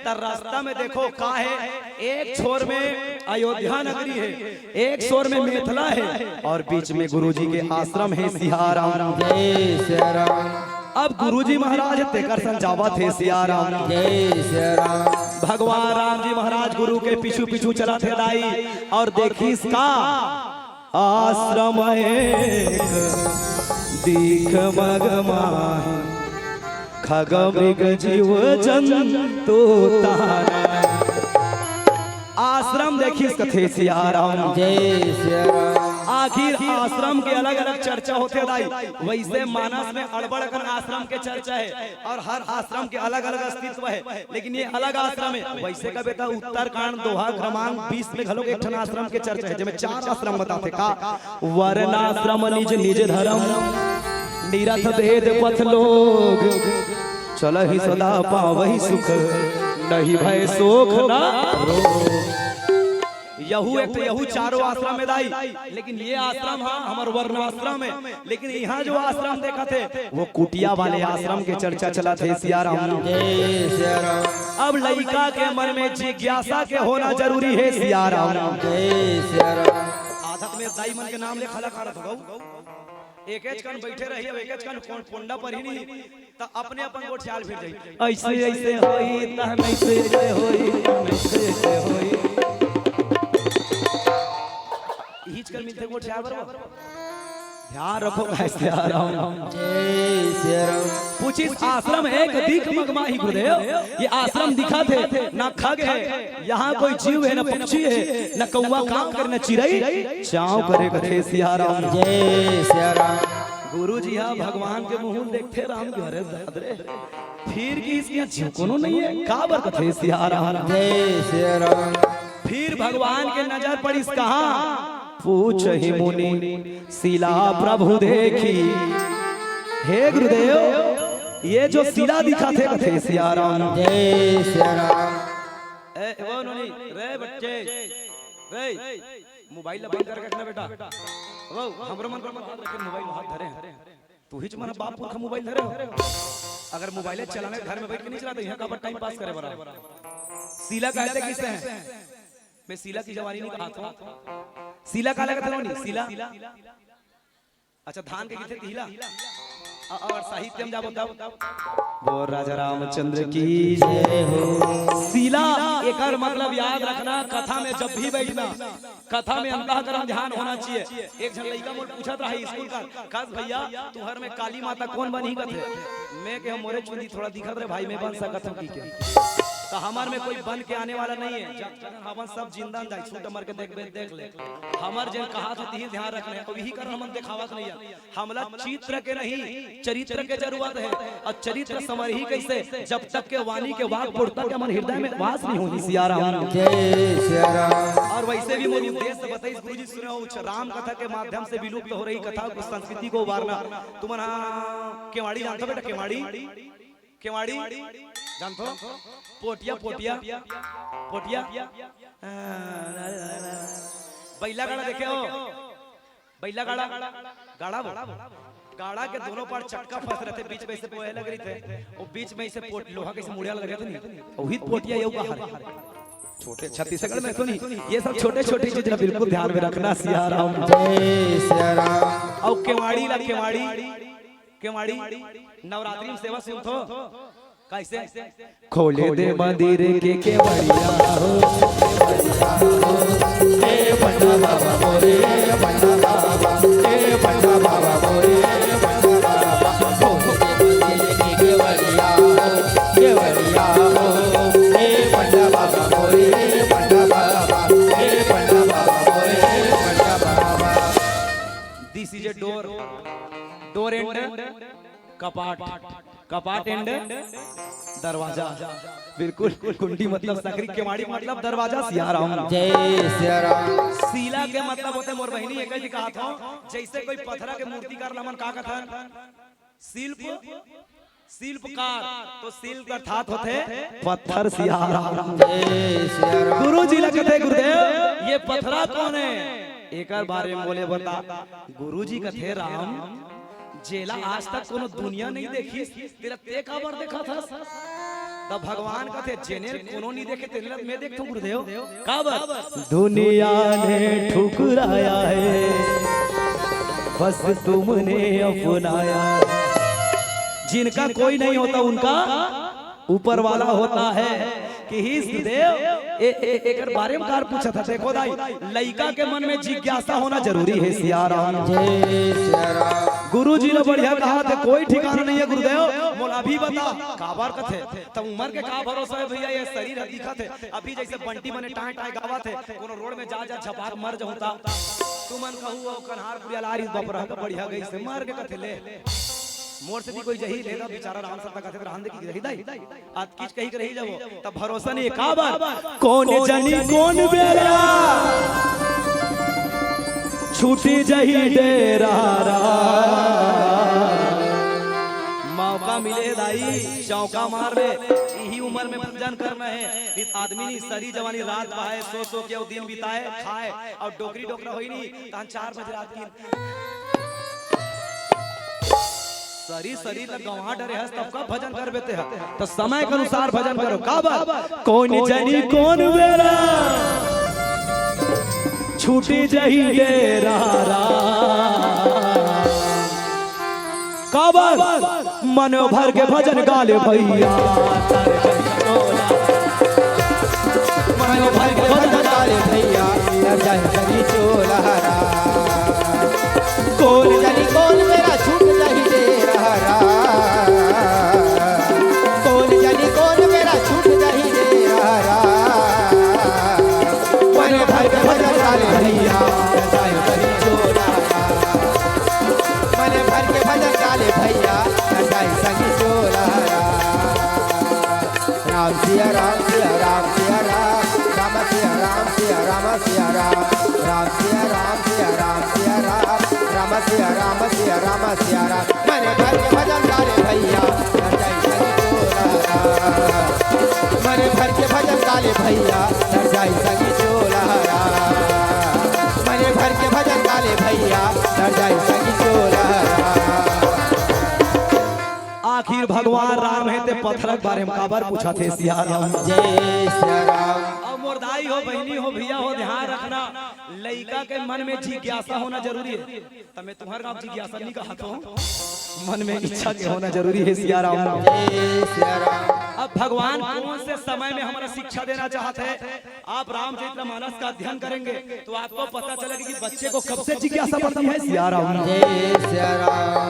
त रास्ता में देखो का हे, एक छोर में अयोध्या नगरी हे, एक छोर में मेथला हे अउ बीच में गुरुजी के आश्रम हे सियाराम। जय सियाराम। अब गुरुजी महाराज तेकर संग जावत हे सियाराम। जय सियाराम। भगवान राम जी महाराज गुरु के पीछू पीछू चलत हे दाई, अउ देखिस का आश्रम एक दीख मग माही, खग मृग जीव जंतु ताना। आश्रम देखिस कथे सियाराम। जय सियाराम। आखिर आश्रम के अलग-अलग चर्चा होथे दाई, वइसे मानस में अड़बड़ अकन आश्रम के चर्चा हे अउ हर आश्रम के अलग-अलग अस्तित्व हे, लेकिन ये अलग आश्रम हे। वइसे कबे त उत्तरकांड दोहा क्रमांक बीस में घलो एक ठन आश्रम के चर्चा हे, जेमे चार आश्रम बताथे का, वर्णाश्रम निज निज धरम, निरथ भेद पथ लोग, चलहि सदा पावहि सुख, नहीं भय सोख न रोग। यहू एक ठो, यहू चारों आश्रम हे दाई, लेकिन ये आश्रम हा हमर वर्णाश्रम हे, लेकिन इहाँ जो आश्रम देखत हे, वो कुटिया वाले आश्रम के चर्चा चलत हे सियाराम। जय सियाराम। अब लइका के मन में जिज्ञासा के होना जरूरी हे सियाराम। जय सियाराम। आदत में दाई मन के नाम ले खला खा रहा था। एकेच कन बइठे रही, अब एकेच कन कोन-, कोंडा पर ही नहीं, त अपने अपन गोठ चाल फिर जाई। अइसे, अइसे होई, तहन अइसे, अइसे होई, तहन अइसे, अइसे होई। इहीच कन मिलथे गोठ चाल बरोबर। ध्यान रखो, कहे सियाराम। जय सियाराम। पूछिस आश्रम एक दीख मग माही गुरुदेव, ये आश्रम दिखत हे, ना खग हे, यहाँ कोई जीव हे, ना पक्षी हे, ना कौवा कांव करे, ना चिरई चांव करे, कथे सियाराम। जय सियाराम। गुरु जी हा भगवान के मुंह देखथे राम, अरे दाद रे, फिर किहिस के जीव कोनो नइ हे, काबर कथे सियाराम। जय सियाराम। फिर भगवान के नजर पड़िस कहाँ? पूछहि मुनि शिला प्रभु देखी। हे गुरुदेव, ये जो शिला दिखथे कथे सियाराम। जय सियाराम। ए, वो नोनी, रे बच्चे, रे, मोबाइल ला बंद करके रखना बेटा। वो, हमरो मन कर मत रखे, मोबाइल हाथ धरे हे। तुहीच मन बाप पुरखा मोबाइल धरे हो। अगर मोबाइल चलाना हे घर में बइठ के नइ चलाते, इहाँ काबर टाइम पास करे बर। शिला कहाथे किसे हे? मैं शिला की जवानी नइ कहाथों। शिला काला कथे नोनी? शिला। अच्छा, धान के कथे तिला। अउ साहित्य में जाबो तब। बोल राजा रामचंद्र की जय हो। शिला, एकर मतलब याद रखना, कथा में जब भी बइठना, कथा में अंतःकरण ध्यान होना चाहिए। एक झन लइका मोर पूछत रहा स्कूल का, "कस भैया, तुहर में काली माता कोन बनही?" कथे। मैं कहे, "मोरे चुंदी थोड़ा दिखत रहे भाई, मैं बन सकत हूँ कि क्या?" तो हमर में कोई बन के आने वाला नहीं है। जब तक हमन सब जिंदा न जाए, छूट मर के देख, देख ले। हमर जेन कहा था, तिही ध्यान रखने, अब यही कारण हमन देखावत नहीं है। हमला चित्र के नहीं, चरित्र के जरूरत है। और चरित्र समरही कैसे? जब तक के वाणी के वाक पुरता के हमर हृदय में वास नहीं होही। सिया राम। जय सिया राम। और वैसे भी मोर उद्देश्य बताइस गुरुजी, सुने हो, राम कथा के माध्यम से विलुप्त हो रही कथा को, संस्कृति को उबारना। तुमन हा केवाड़ी जानथो बेटा, केवाड़ी? केवाड़ी जानथो? पोटिया, पोटिया, पोटिया। बइला गाड़ा देखे हो? बइला गाड़ा, गाड़ा वो। गाड़ा के दोनों पार चटका फंस रहिथे, बीच में से पोहे लग रहिथे, वो बीच में से पोट, लोहा के से मुड़िया लग रहिथे नहीं, वही पोटिया ये बाहर। छोटे छत्तीसगढ़ में तो नहीं, ये सब छोटे-छोटे चीज ना बिल्कुल ध्यान में रखना। सिया राम। जय सिया राम। अउ केवाड़ी ला, केवाड़ी, केवाड़ी, नवरात्रि में सेवा सुनथो, कैसे? खोले दे मंदिर के केवड़िया हो, केवड़िया हो, ए पंडा बाबा मोरे, पंडा बाबा, ए पंडा बाबा मोरे, पंडा बाबा, खोले दे मंदिर के केवड़िया हो, केवड़िया हो, ए पंडा बाबा मोरे, पंडा बाबा, ए पंडा बाबा मोरे, पंडा बाबा। This is a door, door and कपाट, कपाट and दरवाजा। बिल्कुल, कुंडी मतलब सकरी, केवाड़ी मतलब दरवाजा। सिया राम। जय सिया राम। शिला के मतलब होथे मोर बहिनी, एक ही कहा था, जैसे कोई पथरा के मूर्तिकार ला हमन का कथन? शिल्प, शिल्पकार। तो शिल्प अर्थात होथे पत्थर। सिया राम। जय सिया राम। गुरु जी ला कथे, गुरुदेव, ये पथरा कौन है? एकर बारे में बोले बता। गुरु जी कथे, राम, जेला आज तक कोनो दुनिया नहीं देखिस, तेला ते काबर देखत हस? त भगवान कथे, जेने कोनो नहीं देखे, तेने ला मैं देखथों गुरुदेव। काबर? दुनिया ने ठुकराया है, बस तुमने अपनाया। जिनका कोई नहीं होता, उनका ऊपर वाला होता है। कि हे गुरुदेव, ए, ए, एकर बारे में कार पूछत हे। देखो दाई, लइका के मन में जिज्ञासा होना जरूरी है। सिया राम। जय सिया राम। गुरु जी ने बढ़िया कहा थे, कोई ठिकाना नहीं है गुरुदेव, मोला अभी बता, काबर कथे? त उमर के का भरोसा है भैया, ये शरीर ह दिखत हे। अभी जैसे बंटी मने टाँय टाँय गावत हे, कोनो रोड में जा जा झपाक मर जाहूं त तुमन कहू, ओ कन्हारपुरिया लारी बपरा के बढ़िया गई से मर के कथे ले। मोर से भी कोई जही लेगा बेचारा राम सरता कथे त रहन दे कि रही दाई। अतकीच कही के रही जाबो, तब भरोसा नहीं है। काबर? कौन जनी कौन बेरा छूटी जही डेरा। मौका मिले दाई, चौका मार ले। इही उम्र में भजन करना है। इत आदमी नहीं, सरी जवानी रात पाए, सो सो के वो दिन बिताए, खाए और डोकरी डोकरा होई नहीं, तहन चार बजे रात की सरी सरी ल गंवा डरे हस, तब का भजन करबे ते ह? त समय के अनुसार भजन करो। काबर? कौन जनी कौन बेरा छूटी जही डेरा। काबर? मन भर के भजन गा ले भैया। मन भर के भजन गा ले भैया, डर जाए सरी चोला। कौन जनी कौन बेरा छूट जही डेरा। कौन जनी कौन बेरा छूट जही डेरा। मन भर के भजन गा ले भैया, डर जाए सरी चोला। मन भर के भजन गा ले भैया, डर जाए सरी चोला। राम सिया राम, सिया राम, सिया राम, राम सिया राम, सिया राम, सिया राम, सिया राम, सिया राम, राम सिया राम, सिया राम, सिया राम। मन भर के भजन गा ले भैया, डर जाई सगी चोला। मन भर के भजन गा ले भैया, डर जाई सगी चोला। मन भर के भजन गा ले भैया, डर जाई सगी चोला। आखिर भगवान राम हे ते पथरा के बारे में काबर पूछत हे सिया राम? जय सिया राम। अब मोर दाई हो, बहिनी हो, भैया हो, ध्यान रखना, लइका के मन में जिज्ञासा होना जरूरी हे। त मैं तुम्हर गाँव जिज्ञासा नहीं कहत हों, मन में इच्छा के होना जरूरी हे सिया राम। जय सिया राम। अब भगवान कौन से समय में हमारा शिक्षा देना चाहत हे? आप रामचरित मानस का अध्ययन करेंगे तो आपको पता चलेगा कि बच्चे को कब से जिज्ञासा बढ़ती है। सिया राम। जय सिया राम।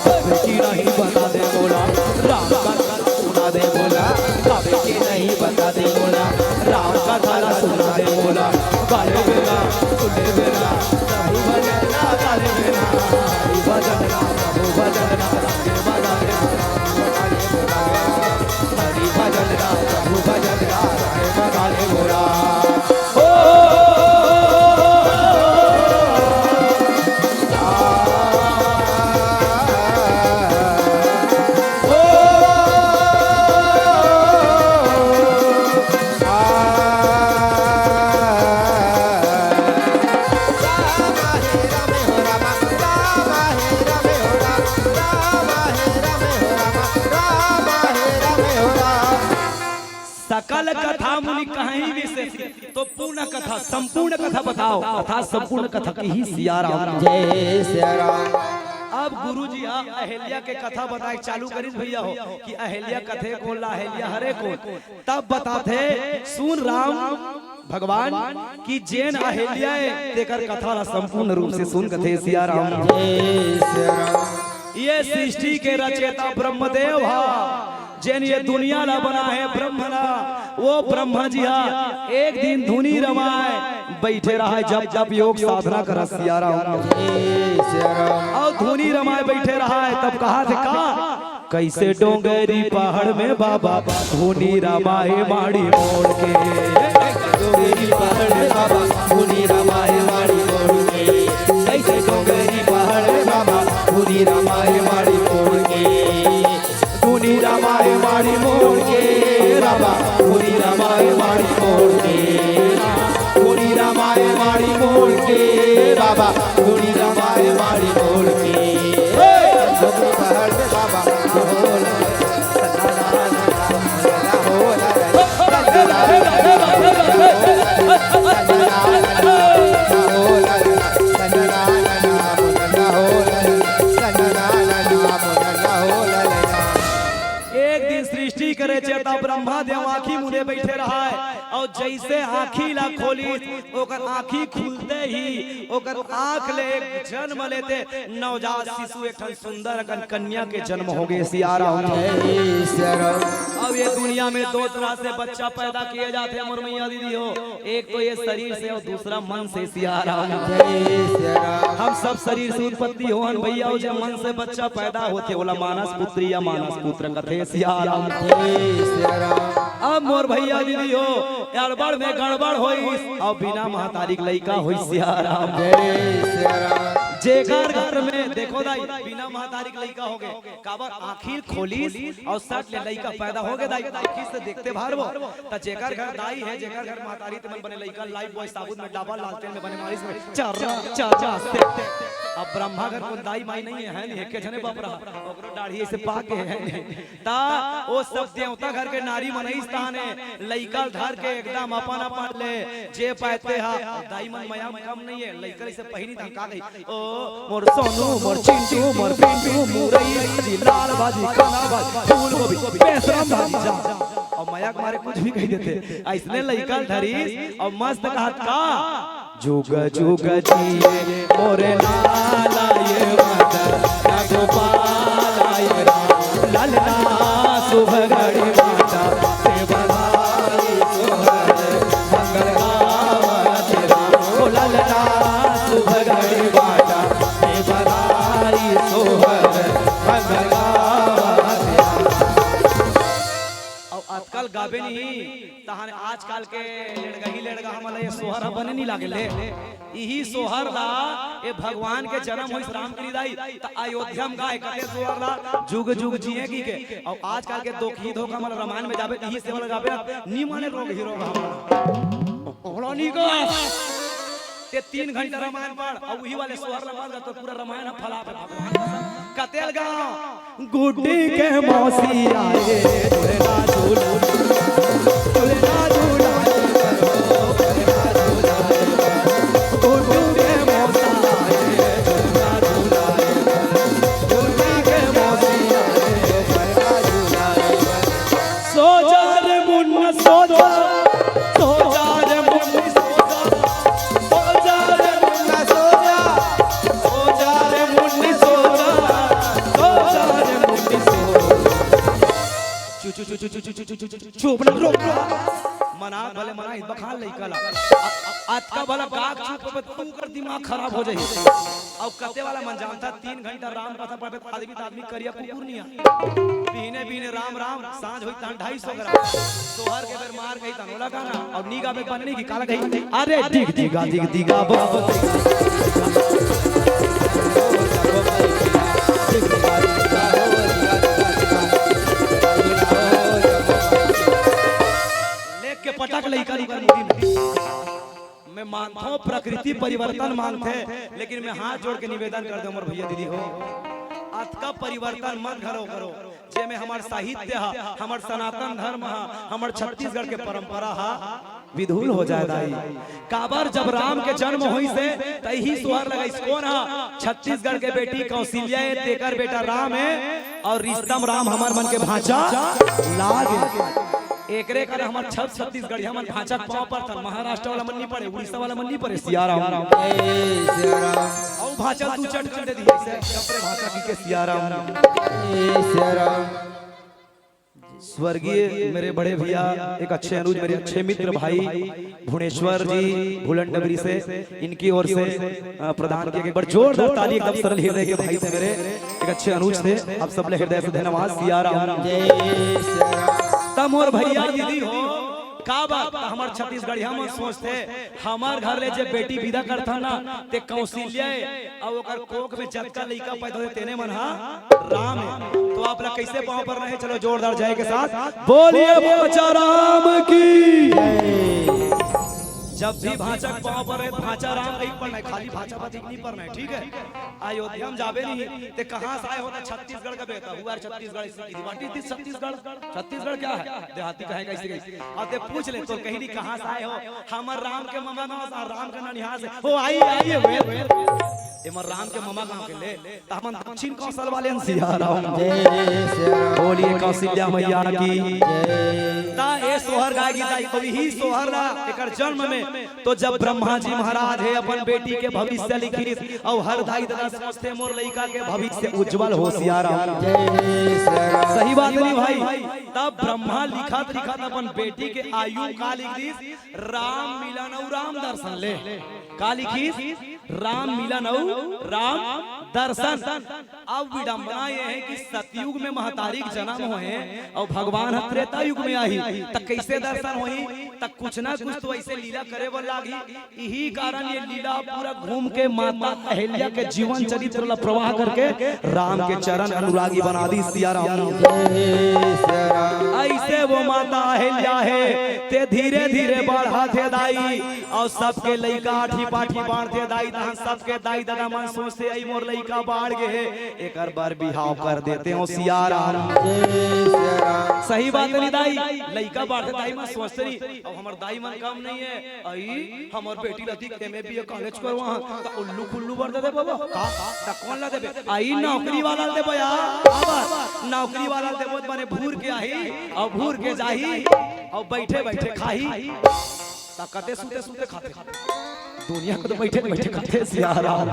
सबके नहीं बता दे मोला, राम कथा ला सुना दे मोला। सबके नहीं बता दे मोला, राम कथा ला सुना दे मोला। गाले बेरा, सुने बेरा, प्रभु भजन ला गाले बेरा। हरि भजन ला, प्रभु भजन ला, सबके बता दे मोला। हरि भजन ला, प्रभु भजन ला, सबके बता दे मोला। ओ, सकल कथा मुनि कहहिं विशेष, तो पूर्ण कथा, संपूर्ण कथा बताओ, अर्थात संपूर्ण कथा कही सिया राम। जय सिया राम। अब गुरु जी हा अहिल्या के कथा बताए चालू करिस भैया हो, कि अहिल्या कथे कोन ला, अहिल्या हरे कोन। तब बताथे, सुन राम भगवान, कि जेन अहिल्या हे, तेकर कथा ला संपूर्ण रूप से सुन, कथे सिया राम। जय सिया राम। ये सृष्टि के रचेता ब्रह्मदेव हा, जेन ये दुनिया ला बनाहे ब्रह्म ला, वो ब्रह्मा जी हा एक दिन धुनी रमाए बइठे रहय, जप तप योग साधना करत सिया राम। अउ धुनी रमाए बइठे रहय, तब कहाथे का, कइसे डोंगरी पहाड़ में बाबा धुनी रमाए माड़ी मोड़ के। डोंगरी पहाड़ में बाबा धुनी रमाए माड़ी मोड़ के। कइसे डोंगरी पहाड़ में बाबा धुनी रमाए माड़ी मोड़ के। धुनी रमाए माड़ी मोड़ के बाबा, धुनी रमाए माड़ी मोड़ के। धुनी रमाए माड़ी मोड़ के बाबा, धुनी रमाए माड़ी मोड़ के। हे! पहाड़ में बाबा, हो ला, हो ला, हो ला, हो ला। ब्रह्मा देव आँखी मुदे बइठे रहय, अउ जइसे आँखी ला खोलिस, ओकर आँखी खुलते ही ओकर आँख ले एक जन्म लेते नवजात शिशु, एक ठन सुंदर अकन कन्या के जन्म होगे। सिया राम। जय सिया राम। अब ये दुनिया में दो तरह से बच्चा पैदा किए जाथे, मोर मैया दीदी हो, एक तो ये शरीर से अउ दूसरा मन से। सिया राम। जय सिया राम। हम सब शरीर से उत्पत्ति होवन भैया, अउ जे मन से बच्चा पैदा होथे, ओला मानस पुत्री या मानस पुत्र कथे। सिया राम। जय सिया राम। अब मोर भैया दीदी हो, अड़बड़ में गड़बड़ होइस, अउ बिना महतारी के लइका होइस। सिया राम। जय सिया राम। जेकर घर में, देखो दाई, बिना महतारी के लइका होगे, काबर आँखी खोलिस अउ सट ले लइका पैदा होगे दाई। आँखी से देखते भर वो, त जेकर घर दाई हे, जेकर घर महतारी, ते मन बने लइका लाइफ बॉय साबुन में डाबा, लालटेन में बने मारिस में चर्रा चर्रा से। अब ब्रह्मा घर कोन दाई माई नहीं हे, नहीं हे, के झने बाप रहा, ओकरो दाढ़ी ऐसे पाके हे, नहीं। ता ओ सब देवता घर के नारी मन अइस ताने लइका ल धर के एकदम अपन अपन ले जे पाते हा। दाई मन मया में कम नहीं हे, लइका इसे पहिनी तन का कही, ओ मोर सोनू, मोर चिंटू, मोर पिंटू, मुरई भाजी, लाल भाजी, काला भाजी, फूल गोभी, बेसरम भाजी, जा। अउ मया के मारे कुछ भी कहि देथे। अइसने लइका ल धरिस अउ मस्त कहत का, जुग जुग जिए मोरे लाला ये माता, ना गोपाला ये राम, ललना सुभगड़ी माता, ते बधाई सोहर, मंगल गावा तेरा, ओ ललना सुभगड़ी माता, ते बधाई सोहर, मंगल गावा तेरा। अउ आजकल गाबे नहीं, तहान आजकल के लेड़गही लेड़गा हमन ला ये सोहर ह बने नहीं लागे ले। इही सोहर ला ए भगवान के जन्म होइस राम के दाई, त अयोध्या म गाय कते सोहर ला जुग जुग जिए की के। अउ आजकल के दोखी धोखा मन रामायण में जाबे, इही सेवा लगाबे, नी माने रोग ही रोग हमन। ओला नी गा। ते तीन घंटा रामायण पढ़, अउ उही वाले सोहर ला मत गा, तो पूरा रामायण ह फला फला। कतेल गाँव गुड्डी के मौसी आए, झूलना झूला, झूलना झूला, झूलना झूला। गुड्डू के मौसा आए, झूलना झूला, गुड्डी के मौसी आए, झूलना झूला। सो जा रे मुन्ना सो जा, सो जा रे मुन्नी सो जा, सो जा रे मुन्ना सो जा, सो जा रे मुन्नी सो जा, सो जा रे मुन्नी सो जा। चुप ना रो। मना भले मना, इस बखान लइका ला। अ-, अ-, अतका भला का चुप बे, तू कर दिमाग खराब हो जाही। अउ कते वाला मन जानता, तीन घंटा राम कथा पढ़बे त आदमी त आदमी करिया कुकुर नहीं आ। बिहने बिहने राम राम, सांझ होई तहन ढाई सौ ग्राम। सोहर के बेर मार गई तहन ओला गाना, अउ नी गाबे बन्नी की काला गई। अरे दिग दिगा दिग दिगा बो। लेके पटक लइका लुका मुड़ी में। मैं मानथों प्रकृति परिवर्तन मांगथे, लेकिन मैं हाथ जोड़ के निवेदन कर दे मोर भैया दीदी हो, अतका परिवर्तन मत घलो करो, जेमे हमर साहित्य ह, हमर सनातन धर्म ह, हमर छत्तीसगढ़ के परंपरा ह विधूल हो जाए दाई। काबर जब राम के जन्म होइस हे, त इही सोहर लगाइस। कोन ह? छत्तीसगढ़ के बेटी कौशल्या हे, तेकर बेटा राम हे, अउ रिश्ता म राम हमर मन के भांचा लागे। एकरे कारण हमर छत छत्तीसगढ़िया मन भांचा के पाँव परथन। महाराष्ट्र वाला मन नी परे, उड़ीसा वाला मन नी परे, सिया राम। ए सिया राम। अउ भांचा दू चटकन दे दिए से, जब रे भांचा की के सिया राम। ए सिया राम। स्वर्गीय मेरे बड़े भैया, एक अच्छे अनुज, मेरे अच्छे मित्र भाई भुवनेश्वर जी भुलन डबरी से, इनकी ओर से, अ, प्रदान किए गए। एक बार जोरदार ताली एकदम सरल हृदय के भाई थे मेरे, एक अच्छे अनुज थे। आप सब ले हृदय से धन्यवाद। सिया राम। जय सिया राम। त मोर भैया दीदी हो, का बात, हमर छत्तीसगढ़िया मन सोचथे, हमर घर ले जे बेटी विदा करथन ना, ते कौशल्या हे, अउ ओकर कोख में जतका लइका पैदा होथे, तेने मन ह राम हे। तो आप ला कैसे पाँव परना हे? चलो जोरदार जय के साथ बोलिए भांचा राम की। जब भी भांचा के पाँव परे, भांचा राम कहि परना हे, खाली भांचा भांची नहीं परना हे, ठीक हे? अयोध्या में जाबे नहीं, ते कहाँ से आए हो? तो छत्तीसगढ़ का बेटा हुआ, छत्तीसगढ़, इसी की बात, इसी छत्तीसगढ़। छत्तीसगढ़ क्या है? देहाती कहे कैसे गई? अउ ते पूछ ले, तो कहीं नहीं कहाँ से आए हो? हमर राम के ममा गाँव से, राम के ननिहाल से। ओ आई, आई, well, well। एमन राम के ममा गांव के ले, त हमन दक्षिण कौशल वाले हन सिया राम। जय सिया राम। बोलिए कौशल्या मैया की। जय। ता ए सोहर गाय गीत आई, अभी ही सोहर ला एकर जन्म में, तो जब ब्रह्मा जी महाराज हे अपन बेटी के भविष्य लिखिस, अउ हर दाई ददा सोचथे मोर लइका के भविष्य उज्जवल हो सिया राम। जय सिया राम। सही बात नहीं भाई, तब ब्रह्मा लिखत लिखत अपन बेटी के आयु का लिख दिस, राम मिलन अउ राम दर्शन ले। का लिखिस? राम मिलन अउ राम दर्शन। अब विडंबना ये हे कि सतयुग में महतारी के जन्म होहे अउ भगवान ह त्रेता युग में आही, त कइसे दर्शन होही? त कुछ ना कुछ तो अइसे लीला करे बर लागही। इही कारण ये लीला पूरा घूम के माता अहिल्या के जीवन चरित्र ला प्रवाह करके राम के चरण अनुरागी बना दिस सिया राम। जय सिया राम। अइसे वो माता अहिल्या हे, ते धीरे धीरे बढ़त हे दाई, अउ सबके लइका आठी पाठी बांटथे दाई, तहन सबके दाई ददा मन सोचथे, "अई मोर लइका बाढ़ गे हे, एकर बर बिहाव कर देते हो सिया राम।" जय सिया राम। सही बात नहीं दाई, लइका बाढ़थे दाई मन सोचथे नहीं, अब हमर दाई मन कम नहीं हे, अई हमर बेटी ला दिख एमए बीए कॉलेज करवा, त उल्लू कुल्लू बर दे दे बाबा, का, त कौन ला देबे? अई नौकरी वाला ला देबे यार, अब नौकरी वाला ला देबो त बने भूर के आही, अउ भूर के जाही, अउ बइठे बइठे खाही। त कते सुते सुते खाथे। दुनिया के तो बइठे बइठे खाथे सिया राम।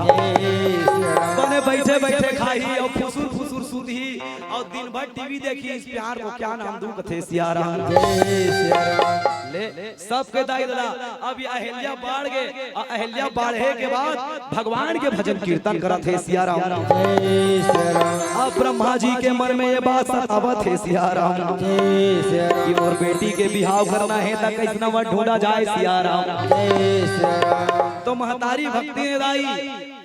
बने बइठे बइठे खाही अउ फुसुर फुसुर सुतही अउ दिन भर टीवी देखही। इस प्यार को क्या नाम दूं कथे सिया राम। ले, सबके दाई ददा, अब ये अहिल्या बाढ़ गे, अउ अहिल्या बाढ़े के बाद भगवान के भजन कीर्तन करत हे सिया राम। जय सिया राम। अब ब्रह्मा जी के मन में ये बात सतावत हे सिया राम। जय सिया राम। कि मोर बेटी के बिहाव करना हे त कइसना वर ढूंढा जाए सिया राम। जय सिया राम। तो महतारी भक्ति में दाई,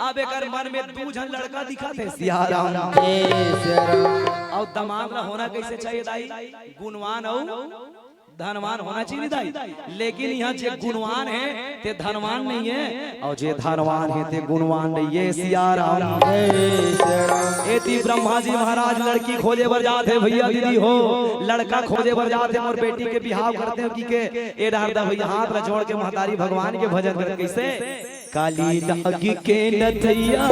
अब एकर मन में दू झन लड़का दिखत हे सिया राम। जय सिया राम। अउ दमाद ला होना कइसे चाहिए दाई? गुणवान अउ धनवान होना चाहिए दाई, लेकिन इहाँ जे गुणवान हे ते धनवान नहीं हे, अउ जे धनवान हे ते गुणवान नहीं हे सिया राम। एती ब्रह्मा जी महाराज लड़की खोजे बर जात हे भइया दीदी हो, लड़का खोजे बर जात हे, मोर बेटी के बिहाव करते हो कि के ए डहर दा भइया हाथ ला जोड़ के महतारी भगवान के भजन करत कइसे? काली नाग के नथैया,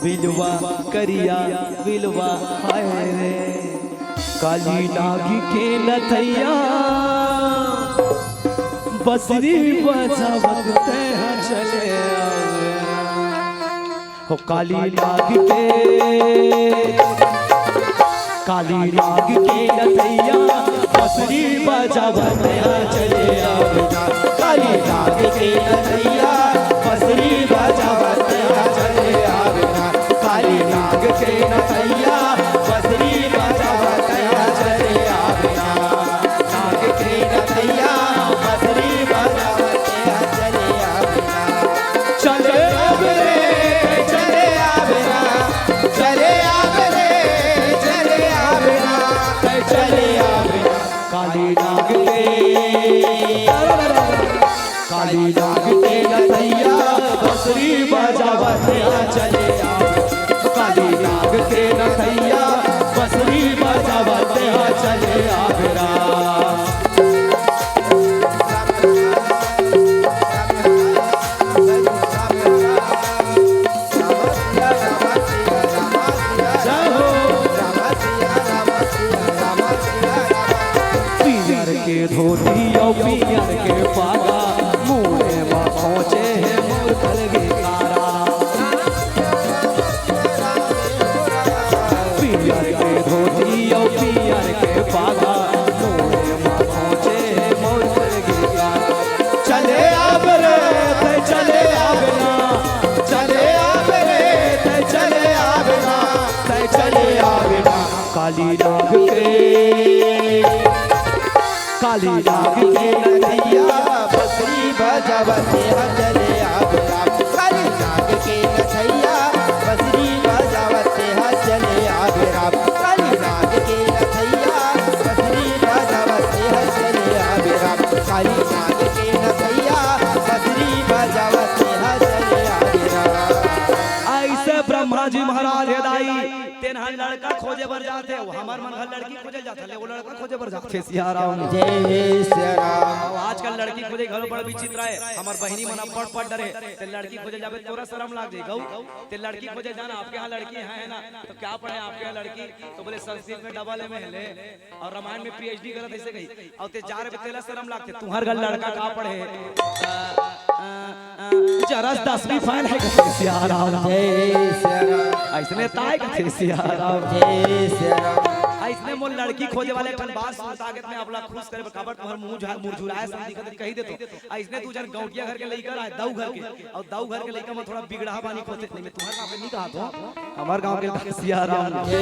बिलवा करिया बिलवा हाय रे। काली नाग के नथैया, बंसरी बजावत तैं हा चले आवे। हो काली नाग के, काली नाग के नथैया, बंसरी बजावत तैं हा चले आवे ना। काली नाग के नथैया, बंसरी बजावत तैं हा चले आवे ना। काली नाग के नथैया, बंसरी बजावत तैं हा चले आवे ना। नाग के नथैया, बंसरी बजावत तैं हा चले आवे ना। चले आवे रे, चले आवे ना, चले आवे रे, चले आवे ना, चले आवे ना। काली नाग के, काली नाग के नथैया, बंसरी बजावत तैं हा चले आवे। काली नाग के नथैया, बंसरी बजावत तैं हा चले आवे रा। जय हो। पियर के धोती अउ पियर के पागा, मुँह म खोंचे हे मोर कलगी कारा। पियर के धोती अउ पियर के पागा, मुँह म खोंचे हे मोर कलगी कारा। चले आवे रे, तैं चले आवे ना, चले आवे रे, तैं चले आवे ना, तैं चले आवे ना। काली नाग के, काली नाग के नथैया, बंसरी बजावत तैं हा चले आवे राम। काली नाग के नथैया, बंसरी बजावत तैं हा चले आवे राम। काली नाग के नथैया, बंसरी बजावत तैं हा चले आवे राम। काली नाग के नथैया, बंसरी बजावत तैं हा चले आवे राम। अइसे ब्रह्मा जी महाराज हे दाई, तेन हा लड़का खोजे बर जाथे, वो हमर मन घर लड़की खोजे जाथे, ले वो लड़का खोजे बर जाथे। सिया राम। जय सिया राम। अब आजकल लड़की खोजे घलो बड़ विचित्र हे। हमर बहिनी मन अब बड़ पढ़ डरे, ते लड़की खोजे जाबे तोला शरम लाग जाही गऊ। ते लड़की खोजे जाना, आपके यहाँ लड़की हे, हे ना? तो क्या पढ़े आपके यहाँ लड़की? तो बोले संस्कृत में डबल एमए हे ले, अउ रामायण में पीएचडी करत हे, अइसे कही। अउ ते जा रहे तेला शरम लागथे, तुंहर घर लड़का का पढ़े? अ, अ, अ, जरा दसवीं फेल हे कथे सिया राम। जय सिया राम। अइसने ताय कथे सिया राम। जय सिया राम। अइसने मोर लड़की खोजे वाले ठन बात सुनता के मैं आपला खुश करे बर काबर तुंहर मुंह झा-, मुरझुराए सन दिखत कही देथों। अइसने दू झन गौंटिया घर के लइका रहे, दऊ घर के, अउ दऊ घर के लइका मन थोड़ा बिगड़हा बानी होथे, नहीं मैं तुंहर गाँव के नहीं कहत हों, हमर गाँव के सिया राम। जय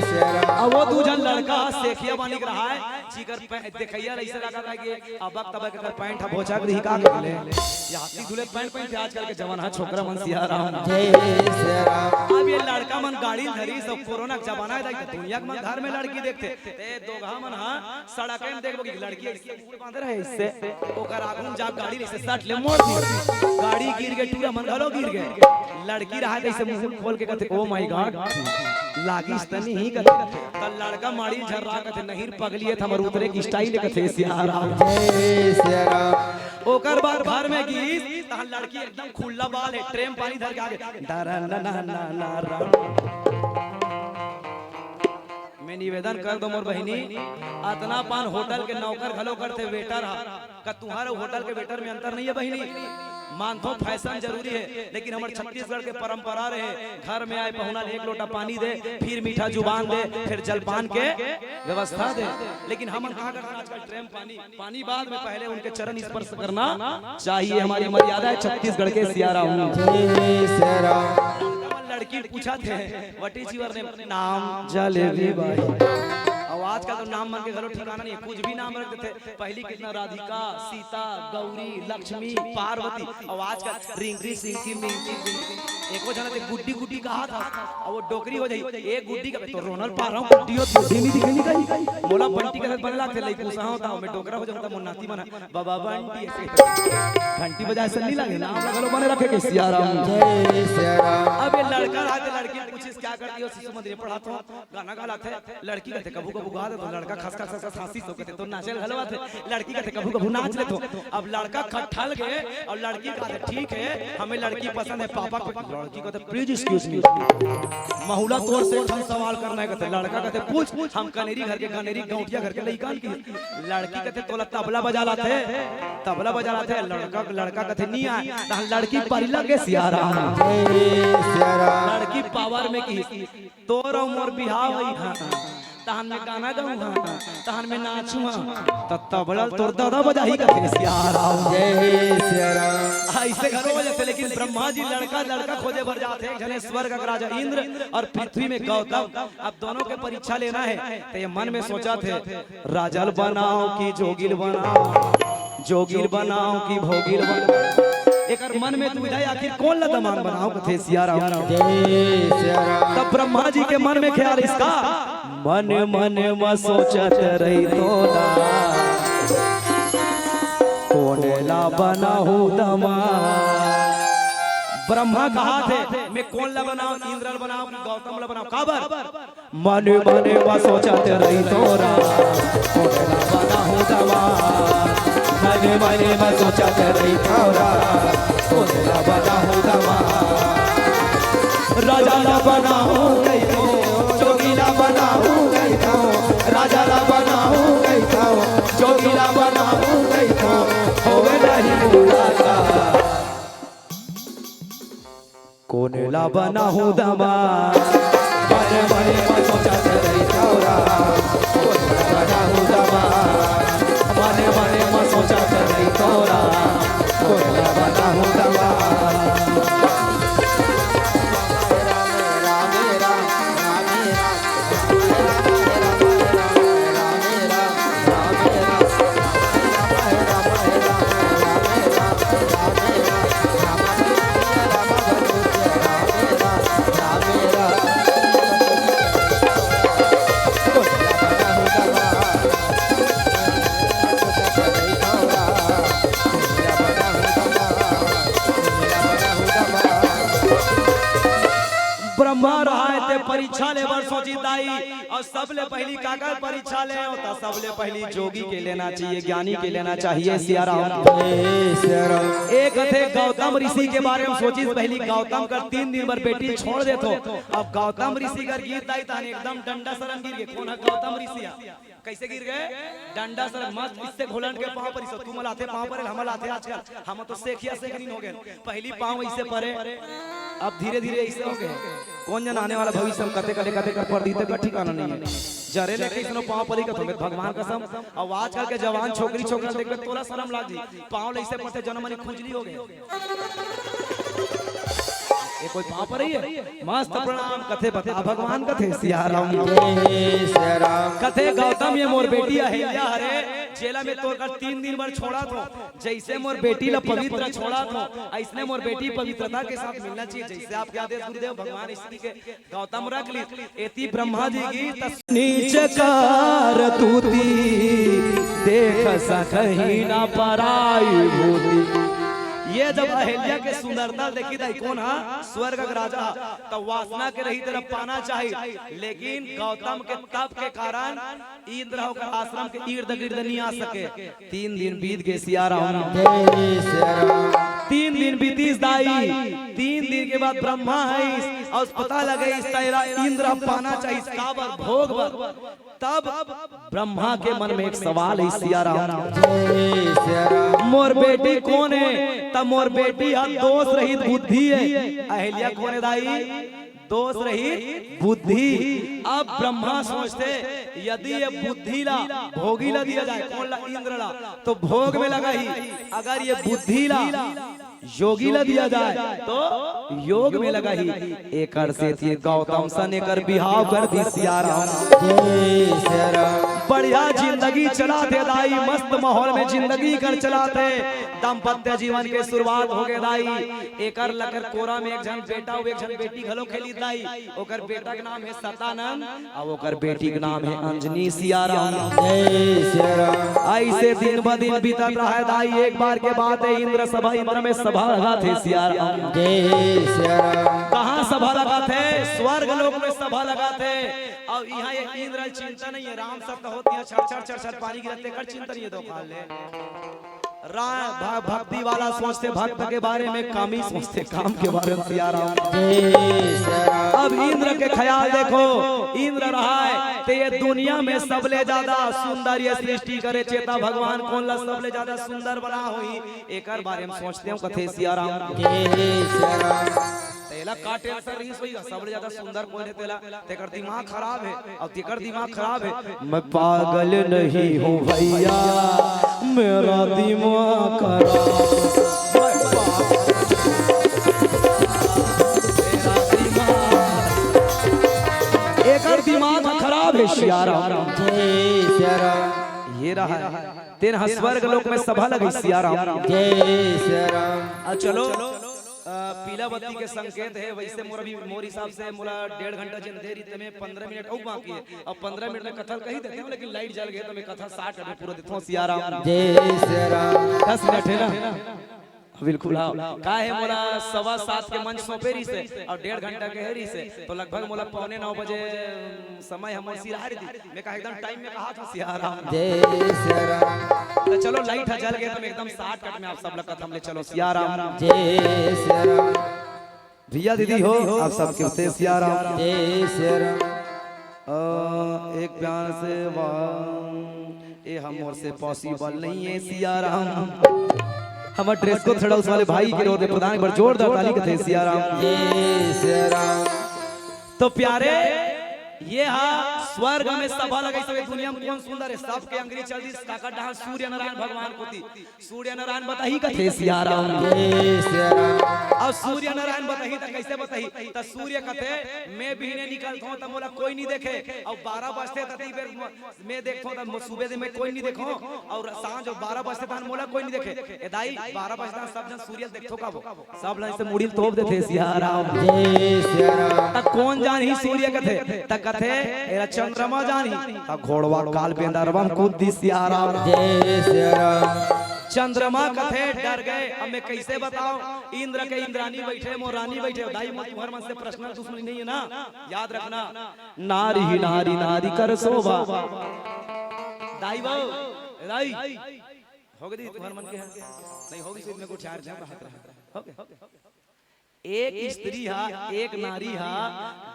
सिया राम। अब वो दू झन लड़का सेखिया बानी के रहाय, जिकर पे-, देखइया ल अइसे लागत हे कि अबक तबक एकर पैंट ह भोचक दिही का कर ले। ये हाथी धुले पैंट पहिनथे आजकल के जमाना ह छोकरा मन सिया राम। जय सिया राम। अब ये लड़का मन गाड़ी धरी, सब कोरोना के जमाना हे, दाई, दुनिया के मन घर में लड़की देखथे। ते दोगहा मन ह सड़क में देखबो कि लड़की अइसे मुड़ बांधे रहे, अइसे ओकर आगू में जा गाड़ी अइसे सट ले मोड़ दी, गाड़ी गिर गे, टूरा मन घलो गिर गे। लड़की रहा त अइसे मुंह खोल के कथे, "Oh my God, लागिस त नहीं?" कथे। त लड़का माड़ी झर्रा कथे, "नहीं पगली हे, त हमर उतरे के स्टाइल हे," कथे सिया राम। जय सिया राम। ओकर बाद घर में गिस, तहां लड़की एकदम खुल्ला बाल हे, ट्रेम पानी धर के आगे, डरा ना ना ना ना रा। मैं निवेदन कर दो मोर बहिनी, अतना पान होटल के नौकर घलो करथे, वेटर हा, का तुंहर अउ होटल के वेटर में अंतर नहीं हे बहिनी? मानथों फैशन जरूरी हे, लेकिन हमर छत्तीसगढ़ के परंपरा रहे, घर में आए पहुना ले एक लोटा पानी दे, फिर मीठा जुबान दे, फिर जलपान के व्यवस्था दे। लेकिन हमन कहाँ करथन आजकल ट्रेम पानी, पानी बाद में, पहले उनके चरण स्पर्श करना चाहिए, हमारी मर्यादा हे छत्तीसगढ़ के सिया राम। जय सिया राम। लड़की पूछथे, "What is your name?" "नाम जलेबी बाई।" अउ आजकल तो नाम मन के घलो ठिकाना नहीं हे, कुछ भी नाम रख देथे। पहिली कितना राधिका, सीता, गौरी, लक्ष्मी, पार्वती, अउ आजकल रिंकी, सिंकी, मिंकी, पिंकी। एको झन ते गुड्डी, गुड्डी कहत हे, अउ वो डोकरी हो जाही। ए गुड्डी का तो रोनल पा रहा हूँ, गुड्डी हो, गुड्डी नहीं दिखे नहीं कहीं। मोला बंटी के साथ बने लागथे, लइकुसा हों त मैं डोकरा हो जाऊँ त मोर नाती मन ह, "बाबा बंटी," अइसे घंटी बजाए से नहीं लागे, नाम ला घलो बने रखे के सिया राम। जय सिया राम। अब ये लड़का रहा त लड़की पूछिस, "क्या करती हो?" "शिशु मंदिर में पढ़ाथों।" गाना गा लेथे, लड़की कथे, "कभू कभू गा देथों।" लड़का खस खस खस खस हाँसिस, कथे, "तोर नाचे ल घलो आथे।" लड़की कथे, "कभू कभू नाच लेथों।" अब लड़का खट्ठल गे अउ लड़की कथे, "ठीक हे, हमें लड़की पसंद हे, पापा के।" लड़की कथे, "Please, excuse me, महुला तोर से एक ठन सवाल करना हे," कथे। लड़का कथे, "पूछ।" "हम कनेरी घर के, कनेरी गौंटिया घर के लइका हन कि?" लड़की कथे, "तोला तबला बजा ल आथे?" "तबला बजा ल आथे?" लड़का, लड़का कथे, "नहीं आय।" तहां लड़की परी लगे सिया राम। जय सिया राम। लड़की पावर में कि तोर अउ मोर बिहाव होही, हाँ, तहन में गाना गाहूँ, हाँ, तहन में नाचहूँ, हाँ, त तबला ल तोर ददा बजाही कथे सिया राम। जय सिया राम। अइसे घलो हो जाथे, लेकिन ब्रह्मा जी लड़का, लड़का खोजे बर जाथे, एक झने स्वर्ग के राजा इंद्र अउ पृथ्वी में गौतम। अब दोनों के परीक्षा लेना हे, त ये मन में सोचथे, राजा ल बनाओ कि जोगी ल बनाओ, जोगी ल बनाओ कि भोगी ल बनाओ। एकर मन में दुविधा हे, आखिर कोन ल दमांद बनाओ, कथे सिया राम। जय सिया राम। तब ब्रह्मा जी के मन में ख्याल इसका, मन मन म सोचत रहिथों ना, कोन ला बनाहूँ दमांद। ब्रह्मा कहथे, मैं कोन ला बनाओ, इंद्र ल बनाओ कि गौतम ल बनाओ, काबर? मन मन म सोचत रहिथों ना, कोन ला बनाहूँ दमांद। मन मन म सोचत रहिथों ना, कोन ला बनाहूँ दमांद। राजा ला बनाहूँ कहिथों, जोगी ला बनाहूँ कहिथों, राजा ला बनाहूँ कहिथों, जोगी ला बनाहूँ कहिथों, होवे नहीं मुलाकात। कोन ला बनाहूँ दमांद, मने मने म सोचत रहिथों ना, कोन ला बनाहूँ दमांद, मने मने म सोचत रहिथों ना, कोन ला बनाहूँ दमांद। बर आए ते परीक्षा ले बर सोचिस दाई, अउ सबले पहिली काकर परीक्षा ले, त सबले पहिली जोगी के लेना चाहिए, ज्ञानी के लेना चाहिए। सियाराम। एक कथे गौतम ऋषि के बारे में सोचिस, पहिली गौतम कर तीन दिन बर बेटी छोड़ देथों। अब गौतम ऋषि कर गिरत दाई तहन एकदम डंडा सरन गिर गे। कोन ह गौतम ऋषि ह? कइसे गिर गे? डंडा सरन। मस्त इससे घोलट के पाँव परिस। तुमन लाथे पाँव परे, हमन लाथे आजकल। हमन तो सेखिया सेखरिन हो गेन। पहिली पाँव अइसे परे, अब धीरे धीरे अइसे हो गे। कोन जने आने वाला भविष्य में कते कते कते कर पर दीते का ठिकाना नइ हे। जरे ले कइसनो पाँव परी कथों भगवान कसम। अब आजकल के जवान छोकरी छोकरा देखबे तोला सरम लाग जाही। पाँव ल अइसे परथे जनो मन खुजली हो गे। ये कोई पाँव परी हे? मस्त प्रणाम कथे, बता भगवान कथे। सियाराम। कथे गौतम ये मोर बेटी अहिल्या हरे, जेला मैं तोर कर तीन दिन बर छोड़त हों। जइसे मोर बेटी ला पवित्र छोड़त हों, अइसने मोर बेटी पवित्रता के साथ मिलना चाहिए, जइसे आपके आदेश गुरुदेव। भगवान स्त्री के गौतम रख लिस। एती ब्रह्मा जी गिस त नीच कर तूती, देख सकही न पराई भूती। ये जब अहिल्या के सुंदरता देखिस दाई, कोन ह? स्वर्ग के राजा ह, त वासना के रहिस तेला पाना चाहिए, लेकिन गौतम के तप के कारण इंद्र ह ओकर आश्रम के इर्द गिर्द नइ आ सके। तीन दिन बीत गे। सियाराम। तीन दिन बीतिस दाई, तीन दिन के बाद ब्रह्मा आइस अउ पता लगिस तेला इंद्र ह पाना चाहिस, काबर? भोग बर। तब ब्रह्मा के मन में एक सवाल हे। सियाराम। मोर बेटी कोन हे? त मोर बेटी ह दोष रहित बुद्धि हे। अहिल्या कोन हे दाई? दोष रहित बुद्धि। अब ब्रह्मा सोचथे, यदि ये बुद्धि ला भोगी ला दिया जाए, कोन ला? इंद्र ला, तो भोग में लगाही। अगर ये बुद्धि ला योगी ला दिया जाए, तो योग में लगाही। एकर सेती गौतम सन एकर बिहाव कर दिस। सियाराम। बढ़िया जिंदगी चलाथे दाई, मस्त माहौल में जिंदगी कर चलाथे, दाम्पत्य जीवन के शुरुआत हो गे दाई। एकर लकर कोरा में एक झन बेटा अउ एक झन बेटी घलो खेलिस दाई। ओकर बेटा के नाम हे सतानंद, अउ ओकर बेटी के नाम हे अंजनी। सियाराम। अइसे दिन ब दिन बीतत रहय दाई। एक बार के बात हे, इंद्र सभा, इंद्र में सभा लगाथे। सियाराम। कहाँ सभा लगाथे? स्वर्ग लोक में सभा लगाथे। अउ इहाँ ये इंद्र ल चिंता नइ हे, राम सत्य होत हे, छर छर छर छर पानी गिरत हे, तेकर चिंता नइ हे। दो खाल ले रा-, भ-, भक्ति वाला सोचथे भक्त के बारे में, कामी सोचथे काम के बारे में। सियाराम। अब इंद्र के ख्याल देखो, इंद्र रहय ते ये दुनिया में सबले ज्यादा सुंदर ये सृष्टि करे, चेता भगवान कोन ला सबले ज्यादा सुंदर बना होही, एकर बारे में सोचथे। कथे सियाराम। तेला का टेंशन रहिस होही, सबले ज्यादा सुंदर कोन हे तेला? तेकर दिमाग खराब हे, अउ तेकर दिमाग खराब हे। मैं पागल नहीं हूँ भैया, मेरा दिमाग खराब। एकर दिमाग खराब हे। सियाराम। ये रहय, तेन ह स्वर्ग लोक में सभा लगाइस। सियाराम। आ चलो, अ, पीला बत्ती के संकेत हे, वइसे मोर अभी, मोर हिसाब से मोला डेढ़ घंटा जेन दे रहिस, तेमे पंद्रह मिनट अउ बाकी हे। अब पंद्रह मिनट में कथा ल कहि देथों, लेकिन लाइट जल गे, त मैं कथा साठ मिनट में पूरा देथों। सियाराम। दस मिनट हे ना? बिल्कुल, हाँ। का हे, मोला सवा सात के मंच सौंपे रहिस हे अउ डेढ़ घंटा के हे रहिस हे, तो लगभग मोला पौने नौ बजे समय हमर सिरारी दी। मैं कहा एकदम टाइम में कहा था सियाराम। तो चलो, लाइट ह जल गे, त मैं एकदम साठ मिनट में आप सब ला कथा म ले चलों। सियाराम। भैया दीदी हो, आप सबके होते सियाराम। अ, एक प्यार से वाह, ए हमर से पॉसिबल नहीं हे। सियाराम। हमर ड्रेस कोड थर्ड हाउस वाले भाई के ओर ले प्रधान एक बार जोरदार ताली कथे। सियाराम। तो प्यारे, ये हा स्वर्ग में सभा लगाइस हे, दुनिया में कोन सुंदर हे? सबके अंगरी चल दिस काकर डहान? सूर्य नारायण भगवान कोती। सूर्य नारायण बताही कथे सियाराम। अउ सूर्य नारायण बताही त कइसे बताही? त सूर्य कथे, मैं बिहने निकलथों त मोला कोई नइ देखे, अउ बारह बजथे त ती बेर म-, मैं देखथों त मो-, सुबह दे मैं कोई नइ देखों, अउ सांझ बारह बजथे त मोला कोई नइ देखे। ए दाई, बारह बजथे त सब झन सूर्य ल देखथों का वो? सब ला अइसे मुड़ी ल तोप देथे सियाराम। त कोन जानही सूर्य कथे? त कथे एला चंद्रमा जानही। त घोड़वा काल बेंदरवा म कूद दिस सियाराम। चंद्रमा कथे डर गए। अब मैं कैसे बताऊं? इंद्र के इंद्रानी बैठे, मोर रानी बैठे। दाई, मोर तुम्हार मन से पर्सनल दुश्मनी नहीं है ना, याद रखना। नारी ही नारी नारी कर शोभा। दाई वो, दाई, हो गई तुम्हार मन के है? नहीं होगी, इसमें कुछ चार जन बात रहा। हो गया। एक स्त्री हा, एक नारी हा,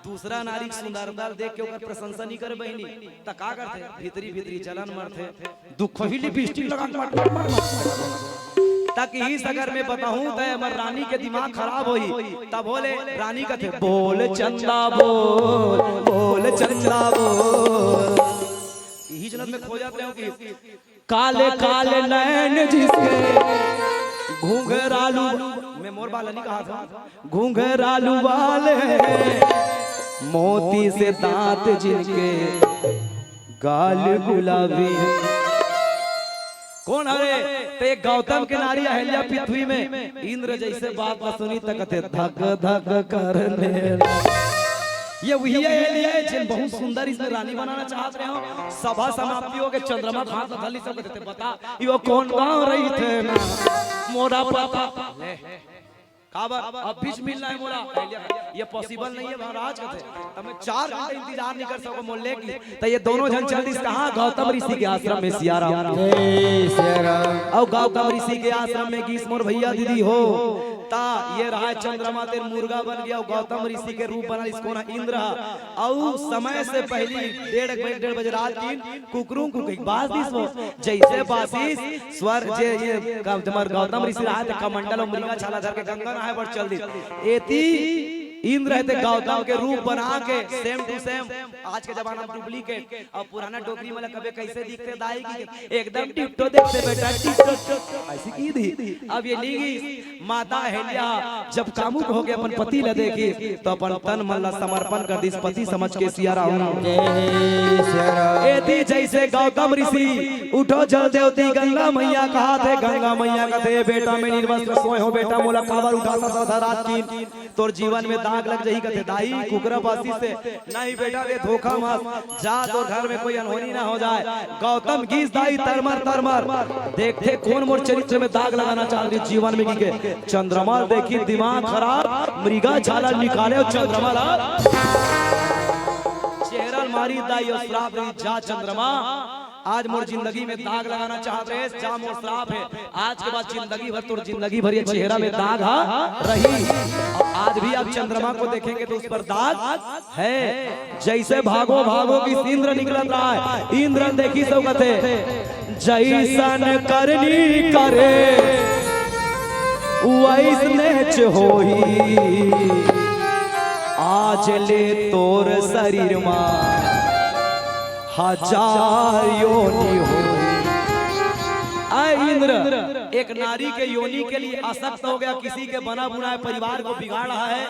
दूसरा नारी के सुंदरता देख के ओकर प्रशंसा नहीं करे बहिनी, त का करथे? भीतरी भीतरी जलन मरथे, दुख ही लिपस्टिक लगा के मट, मट, मट, मट। तक ही अगर मैं बताऊं त हमर रानी के दिमाग खराब होही। तब बोले रानी कथे, बोल चंदा बोल, बोल चंदा बोल। यही जन्म में खो जाते हो कि काले काले नैन जिसके घुंघरालू, मैं मोर बाला नहीं कहा था, घुंघरालू वाले मोती से दांत जिनके गाल गुलाबी। कौन हरे? ते गौतम के नारी अहल्या पृथ्वी में इंद्र जैसे बात ला सुनी त कथे धक धक करने। ये वही अहल्या है जिन बहुत सुंदर इसमें रानी बनाना चाहत रहे हो। सभा समाप्ति हो गए, चंद्रमा हाथ धली सब कहते बता यो कौन गांव रहिथे ना मोरा पापा। ले। काबर अब बीच मिलना है मोला? ये पॉसिबल नहीं है महाराज कथे। तब मैं चार घंटे इंतजार नहीं कर सको मोले की। तो ये दोनों जन चल दिस कहाँ? गौतम ऋषि के आश्रम में। सिया राम। जय सिया राम। और गौतम ऋषि के आश्रम में गीस मोर भैया दीदी हो। ता ये रहा चंद्रमा तेर मुर्गा बन गया, गौतम ऋषि के रूप बना इसको ना इंद्र। और समय से पहली डेढ़ बजे, डेढ़ बजे रात की कुकरू कुकरू बास दिस वो। जैसे बासिस स्वर जे ये ग-, जमर गौतम ऋषि रहा थे कमंडल और मृगा छाला धर के गंगा नहाए बर चल दी। एती इंद्र है ते गौतम के रूप बना के same to same, आज के जमाना में डुप्लीकेट। और पुराना डोकरी मन ला कबे कैसे दिखते दाई की, एकदम टिपटो देखते बेटा, टिपटो, ऐसी की थी। अब ये लीगी माता अहिल्या जब कामुक हो के अपन पति ला देखी, तो अपन तन मन ला समर्पण कर दिस पति समझ के। सिया राम। जय सिया राम। एती जैसे गौतम ऋषि उठो जल देवती गंगा मैया कहा थे, गंगा मैया कथे बेटा मैं निर्वस्त्र सोए हो बेटा, मोला काबर उठाता था रात की? तोर जीवन में दाग लग जाही कथे। दाई कुकरा बासी से नहीं बेटा, दे धोखा मत जा, तोर घर में कोई अनहोनी ना हो जाए। गौतम गीस दाई तरमर तरमर देखथे कौन मोर चरित्र में दाग लगाना चाहत रही जीवन में, की के चंद्रमा देखी दिमाग खराब, मृगा छाला निकाले और चंद्रमा ला चेहरा मारी दाई और श्राप रही जा चंद्रमा। आज मोर जिंदगी में दाग लगाना चाहत रहे, जा मोर श्राप है। आज के बाद जिंदगी भर तोर जिंदगी भर ये चेहरा में दाग हा रही। आज भी आप चंद्रमा को देखेंगे तो उस पर दाग है। जैसे भागो भागो की इंद्र निकलत रहा है, इंद्र देखी सब कथे जैसन करनी करे वैसने च होई। आज ले तोर शरीर मा हजार योनि होई। ऐ इंद्र, एक नारी के योनि के लिए आसक्त हो गया, किसी के बना बुनाए परिवार को बिगाड़ रहा है।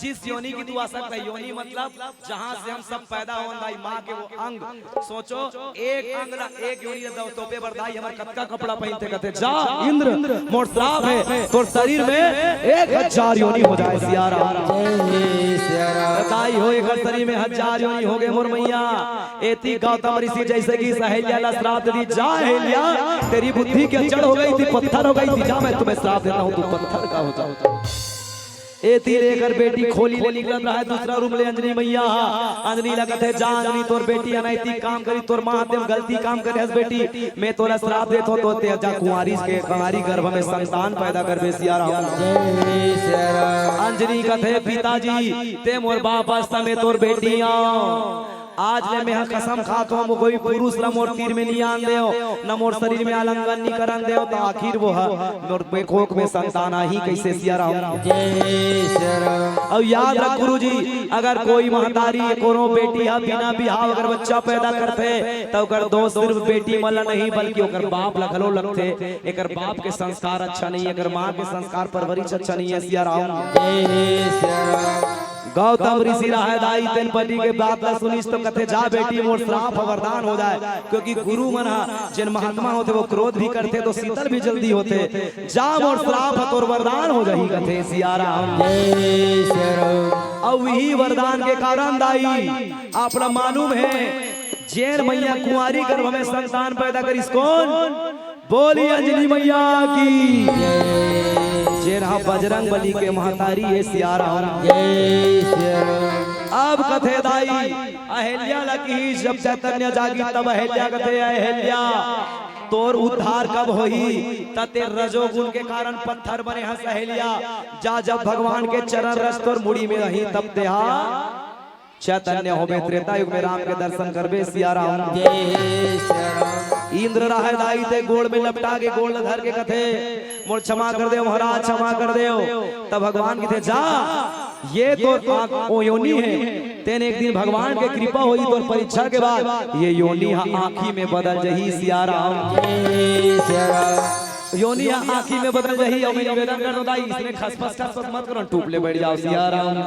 जिस योनि की तू आसक्त है, योनि मतलब जहां से हम सब पैदा होन दाई, माँ के वो अंग। सोचो, एक अंग ला एक योनि ला दो तोपे बर दाई हमर कतका कपड़ा पहनते कहते। जा इंद्र, मोर श्राप है तोर शरीर में एक हजार योनि हो जाए। सिया राम। जय सिया राम। दाई हो एक शरीर में हजार योनि हो गए मोर मैया। एती गौतम ऋषि जैसे कि अहिल्या ला श्राप दी, जा अहिल्या तेरी बुद्धि क्या जड़ हो गई थी, पत्थर हो गई थी, जा मैं तुम्हें श्राप देता हूँ, तू पत्थर का हो जाओ। एती ले एकर बेटी खोली ले निकलत रहा है दूसरा रूम ले अंजनी मैया हा। अंजनी ला कथे जा अंजनी तोर बेटी अनैतिक काम करी, तोर माँ तेम गलती काम करे हस बेटी, मैं तोला श्राप देत हो तो ते जा कुंवारी के कुंवारी गर्भ में संतान पैदा करबे। सिया राम। जय सिया राम। अंजनी कथे पिताजी ते मोर बाप अस त मैं तोर बेटी आंव। आज ले मेंहा कसम खात हों, कोई पुरुष ला मोर तीर में नी आन देव, न मोर शरीर में आलिंगन नी करन देव, त आखिर वो ह मोर कोख में संतान आही कैसे? सिया राम। जय सिया राम। अउ याद रख गुरुजी, अगर कोई महतारी कोनो बेटी ह बिना बिहाव अगर बच्चा पैदा करथे, त ओकर दोष सिर्फ बेटी मन ला नहीं, बल्कि ओकर बाप ला घलो लगथे। एकर बाप के संस्कार अच्छा नहीं, एकर माँ के संस्कार परवरिश अच्छा नहीं है। सिया राम। जय सिया राम। गौतम ऋषि राहदाई तेन पति के बात ला सुनिस तो कथे, जा बेटी, मोर श्राप ह वरदान हो जाए, क्योंकि गुरु मन ह जेन महात्मा होथे वो क्रोध भी करथे तो शीतल भी जल्दी होथे। जा मोर श्राप ह तोर वरदान हो जाही कथे। सिया राम। जय सिया राम। अउ इही वरदान के कारण दाई आपला मालूम हे, जेन मैया कुंवारी गर्भ में संतान पैदा करिस कोन? बोली अंजनी मैया की। जेन हा बजरंग बली के महतारी हे सियाराम। अब कथे दाई, अहिल्या ला किहिस, जब चैतन्य जागी तब अहिल्या कथे, अहिल्या, तोर उद्धार कब होही? त ते रजोगुण के कारण पत्थर बने हस अहिल्या। जा, जब भगवान के चरण रज तोर मुड़ी में रही तब तेहा चैतन्य होबे, त्रेता युग में राम के दर्शन करबे। सियाराम। इंद्र रहय दाई ते गोड़ में लपटा के गोड़ ल धर के कथे, मोर क्षमा कर देव महाराज, क्षमा कर देव। तब भगवान कथे, जा, ये तोर आँख, ओ योनि हे, तेन एक दिन भगवान के कृपा होही, तोर परीक्षा के बाद ये योनि हा आँखी में बदल जही। सियाराम। योनि हा आँखी में बदल जही। अउ मैं निवेदन करथों दाई, इसने खसपस खसपस मत करो, टूप ले बैठ जाओ। सियाराम।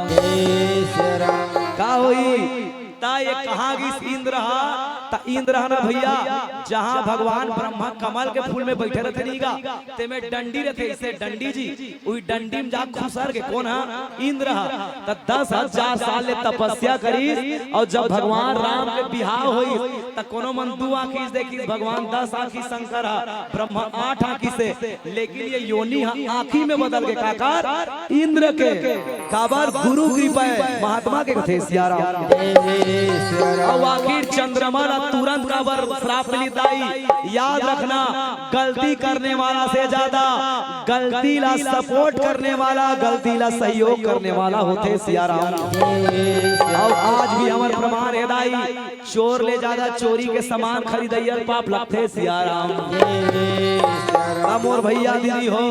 का होही? त ये कहाँ गिस इंद्र हा? त इंद्र हा ना भैया, जहाँ भगवान ब्रह्मा कमल के फूल में बैठे रथे नी गा, तेमे डंडी रथे, इसे डंडी जी, उही डंडी में जा खुसर गे। कोन हा? इंद्र हा। त दस हजार साल ले तपस्या करिस, अउ जब भगवान राम के बिहाव होइस, त कोनो मन दू आँखी से देखिस, भगवान दस आँखी शंकर हा, ब्रह्मा आठ आँखी से, लेकिन ये योनि हा आँखी में बदल गे। काकर? इंद्र के। काबर? गुरु कृपा हे, महात्मा के कथे। सियाराम। अउ आखिर चंद्रमा ला तुरंत काबर श्राप मिली दाई? याद रखना, गलती करने वाला से ज्यादा गलती ला सपोर्ट करने वाला, गलती ला सहयोग करने वाला होथे। सियाराम। अउ आज भी हमर प्रमाण हे दाई, चोर ले ज्यादा चोरी के सामान खरीदइया ल पाप लगथे। सियाराम। अब मोर भैया दीदी हो,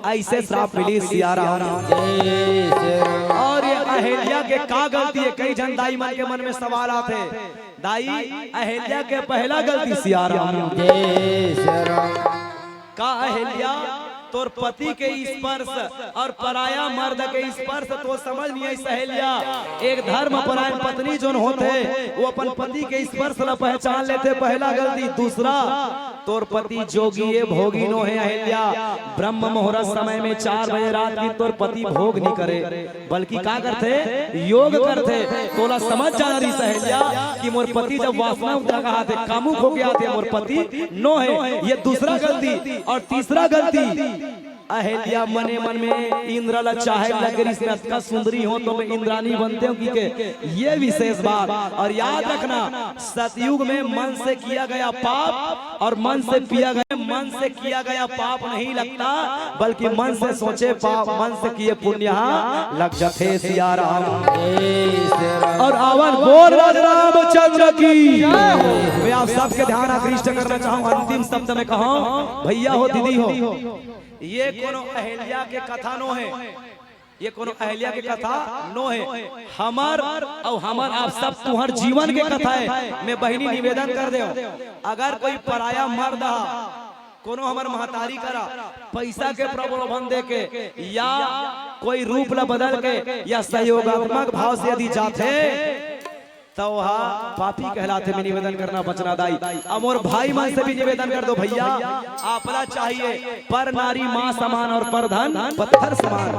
अइसे श्राप मिली। सियाराम। अउ ये अहिल्या के का गलती हे? कई झन दाई मन के मन में सवाल आथे। दाई, अहिल्या के पहला गलती। सियाराम। का अहिल्या, तोर पति के स्पर्श अउ पराया मर्द के स्पर्श तो समझ नइ आइस अहिल्या। एक धर्म परायण पत्नी जोन होथे, वो अपन पति के स्पर्श ला पहचान लेथे, पहला गलती। दूसरा, तोर पति जोगी ए, भोगी नो हे अहिल्या। ब्रह्म मुहूर्त समय में चार बजे रात के तोर पति भोग नइ करे, बल्कि का करथे? योग करथे। तोला समझ जाना रहिस अहिल्या कि मोर पति जब वासना जगाथे, कामुक होके आथे, मोर पति नो हे। ये दूसरा गलती। अउ तीसरा गलती, अहिल्या मने मन में इंद्र ला चाहे लग रहिस, मैं अतका सुंदरी हों तो मैं इंद्रानी बनतेंव कहिके, ये विशेष बात। अउ याद रखना, सतयुग में मन से किया गया पाप अउ मन से पिया गया, मन से किया गया पाप नहीं लगता, बल्कि मन से सोचे पाप, मन से किए पुण्य हा लग जाथे। सियाराम। अउ आवन बोल राज रामचंद्र की। मैं आप सबके ध्यान आकृष्ट करना चाहूँ, अंतिम शब्द में कहूँ, भैया हो, दीदी हो, ये कोनो अहिल्या के कथा नो हे, ये कोनो अहिल्या के कथा नो हे, हमर अउ हमर आप सब तुंहर जीवन के कथा हे। मैं बहिनी निवेदन कर देंव, अगर कोई पराया मर्द हा कोनो हमर महतारी करा पैसा के प्रलोभन देके या कोई रूप ला बदल के या सहयोगात्मक भाव से यदि जाथे, त ओहा पापी कहलाथे। मैं निवेदन करना बचना दाई, अउ मोर भाई मन से भी निवेदन कर दो भैया, आपला चाहिए पर नारी माँ समान अउ पर धन पत्थर समान,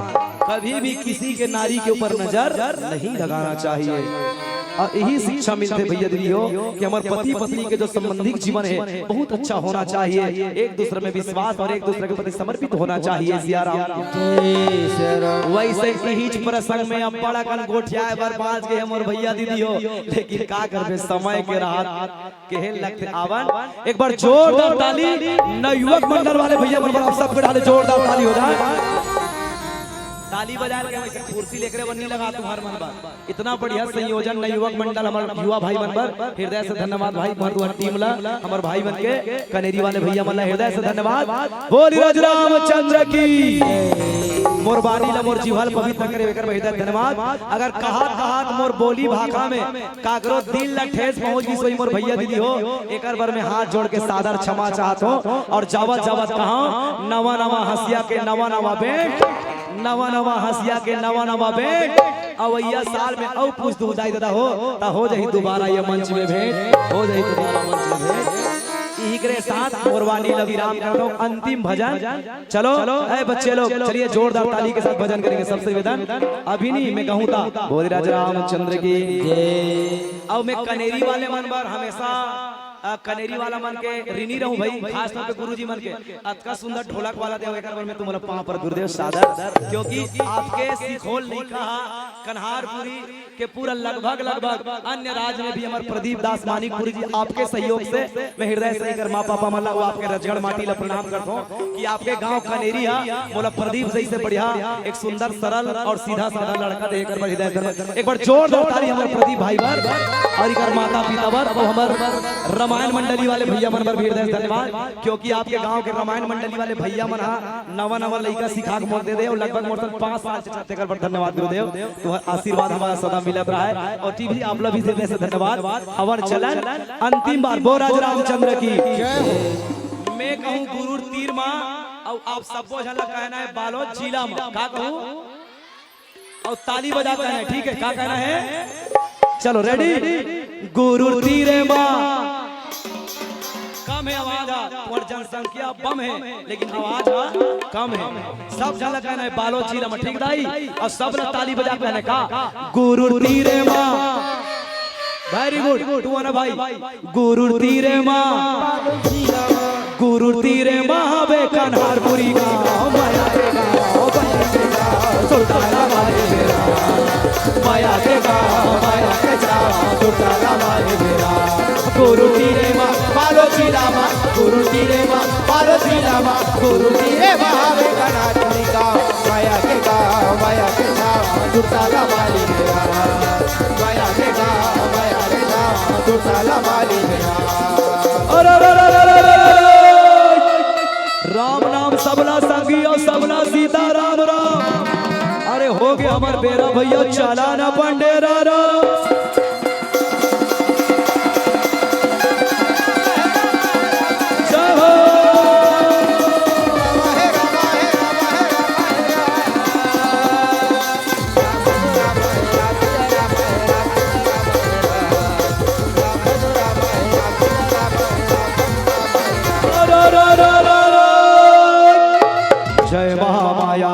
कभी भी किसी के नारी के ऊपर नजर नहीं लगाना चाहिए। अउ यही शिक्षा मिलथे भैया दीदी हो कि हमर पति पत्नी के जो संबंधिक जीवन हे बहुत अच्छा होना चाहिए, एक दूसरे में विश्वास अउ एक दूसरे के प्रति समर्पित होना चाहिए। सियाराम। वइसे इहीच प्रसंग में अब्बड़ अकन गोठियाए बर बाँच गे हे मोर भैया दीदी हो, लेकिन का करबे, समय के रहत केहे लगथे। आवन, एक बार जोरदार ताली नवयुवक मंडल वाले भैया मन बर, आप सबके डाले जोरदार ताली हो जाए। ताली बजाए के वइसे कुर्सी लेकरे बर नइ लगा तुंहर मन बर। इतना बढ़िया संयोजन नवयुवक मंडल, हमर युवा भाई मन बर हृदय से धन्यवाद भाई, तुंहर टीम ला, हमर भाई मन के कनेरी वाले भैया मन ला हृदय से धन्यवाद। बोल राज रामचंद्र की। मोर बानी ला, मोर जीवा ला पवित्र करे, एकर बर हृदय धन्यवाद। अगर कहत कहत मोर बोली भाखा में काकरो दिल ला ठेस पहुंच गिस होही मोर भैया दीदी हो, एकर बर मैं हाथ जोड़ के सादर क्षमा चाहत हों। अउ जावत जावत कहूं, नवा नवा हंसिया के नवा नवा बेंट, नवा नवा हंसिया के नवा नवा बेंट। अवइया साल में अउ पूछ दू दाई ददा हो, त हो जाही दोबारा ये मंच में भेंट, हो जाही दोबारा मंच में भेंट। इही के साथ मोर बानी ला विराम करत हों, अंतिम भजन। चलो, ए बच्चे लोग, चलिए जोरदार ताली के साथ भजन करेंगे सबसे निवेदन। अभी नहीं, मैं कहूँ था, बोले राजा रामचंद्र की जय। अब मैं कनेरी वाले मन बर हमेशा अ, कनेरी वाला मन के ऋणी रहूं भाई, खास तौर पे गुरुजी मन के। अतका सुंदर ढोलक वाला देव, एकर बर मैं तुम्हारा पांव पर गुरुदेव सादर, क्योंकि आपके सिखोल लिखा हा कन्हारपुरी के पूरा लगभग, लगभग अन्य राज्य में भी हमर प्रदीप दास मानिकपुरी जी आपके सहयोग से मैं हृदय से एकर माँ पापा मन ला, वो आपके रजगढ़ माटी ला प्रणाम करथों कि आपके गांव कनेरी हा मोला प्रदीप जैसे बढ़िया एक सुंदर सरल और सीधा साधा लड़का दे, एकर बर हृदय से धन्यवाद। एक बार जोरदार ताली हमर प्रदीप भाई बर और एकर माता पिता बर। अब हमर रामायण मंडली वाले भैया मन बर भी हृदय से धन्यवाद, क्योंकि आपके गांव के रामायण मंडली वाले भैया मन हा नवा नवा लइका सिखा के मोर दे दे और लगभग मोर सन पाँच साल से चलते, एकर बर धन्यवाद गुरुदेव। तुम्हार आशीर्वाद हमारा सदा मिलत रहा है और टीवी आप लोग भी हृदय से धन्यवाद। हवन चलन अंतिम बार बोराज रामचंद्र की। मैं कहूँ गुरुर तीर मा, और आप सबो झन ला कहना है बालोद जिला मा। का कहूँ? और ताली बजा कहना है, ठीक है? का कहना है? चलो रेडी। गुरुर तीरे मा। कम है आवाज हा, तुम्हार जनसंख्या बम है, लेकिन आवाज हा कम है। सब झन ला कहना है बालोद जिला मा, ठीक दाई? और सब ला ताली बजा कहना है का? गुरुर तीरे मा। Very good, तू आना भाई। गुरुर तीरे मा, गुरुर तीरे मा हवे कन्हारपुरी गाँव, मया के गाँव, मया के गाँव, सुरताला वाली बेरा। मया के गाँव, मया के गाँव, सुरताला वाली बेरा। गुरुर तीरे मा, बालोद जिला मा, गुरुर तीरे मा, बालोद जिला मा, गुरुर तीरे मा हवे कन्हारपुरी गाँव, मया के गाँव, मया के गाँव, सुरताला वाली बेरा। मया के गाँव, मया के गाँव, सुरताला वाली बेरा। अरे, अरे, अरे, अरे, अरे, अरे, अरे। राम नाम सबला संगी और सबला सीता राम राम। अरे हो गया हमर बेरा भैया, चला ना पंडेरा राम। जय हो। जय महामाया,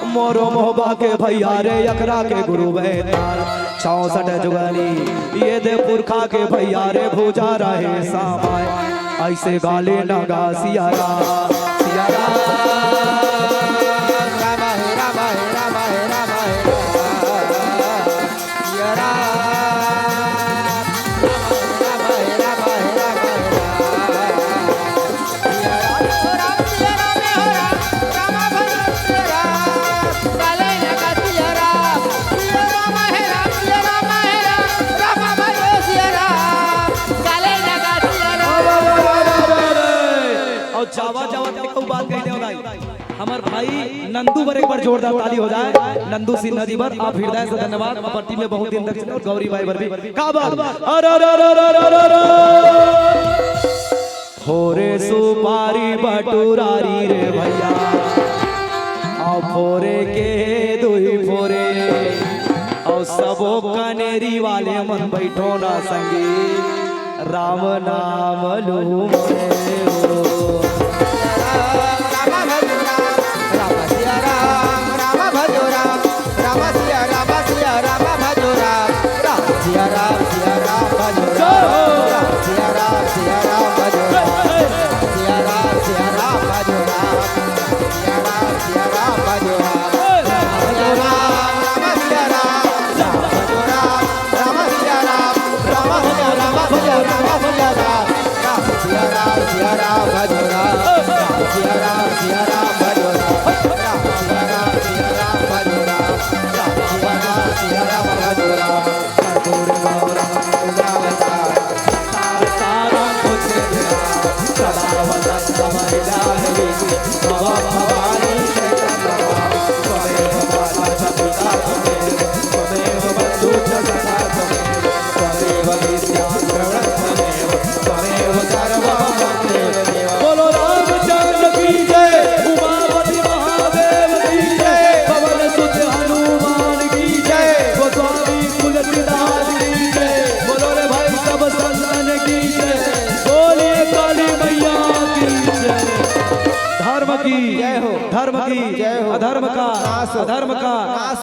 मोरो मोहबा के भैया रे, अखरा के गुरु बैताल, चौसठ जुगनी, ये दे पुरखा के भैया रे, भुजा रहे सामाय, ऐसे गाले लगा सिया राम, सिया राम। राम हे, राम हे, राम हे, राम हे, राम हे, राम। सिया राम, राम हे, राम हे, राम हे, राम हे, राम। सिया राम, हो राम, सिया राम, हो राम, राम भजो सिया राम, काले लगा सिया राम, सिया राम हे राम, सिया राम हे राम, राम भजो सिया राम, काले लगा सिया राम। अरे, अरे, अरे, अरे, अरे। और जावा, जावा, तक बात कह दे भाई। हमर भाई नंदू बर एक बार जोरदार ताली हो जाए। नंदू सिन्हा जी बर आप हृदय से धन्यवाद। अपन टीम में बहुत दिन तक और गौरी भाई बर भी। का बात? अरे, अरे, अरे। फोरे सुपारी बटुरारी रे भैया, अउ फोरे के दुई फोरे, अउ सबो कनेरी वाले मन बैठो ना संगी। राम नाम लूम रे हो। राम भजो राम, राम सिया राम, राम भजो राम, राम सिया राम, सिया राम भजो राम, राम सिया राम, सिया राम भजो राम, राम सिया राम, सिया राम भजो राम, सिया राम, सिया राम भजो राम, सिया राम, सिया राम भजो राम, सिया राम, राम सिया राम, राम भजो राम। राम सिया राम, राम सिया राम, राम सिया राम, राम सिया राम, सिया राम भजो राम, राम सिया राम, सिया राम भजो राम, राम सिया राम, सिया राम भजो राम, राम सिया राम, सिया राम भजो राम। बोलो रामचंद्र की जय, उमापति महादेव की जय, पवन सुत हनुमान की जय, गोस्वामी तुलसीदास की जय। बोलो रे भाई सब संतन की जय। बोलिए काली मैया की जय। धर्म की जय हो। धर्म की जय हो। अधर्म का नाश हो। अधर्म का नाश।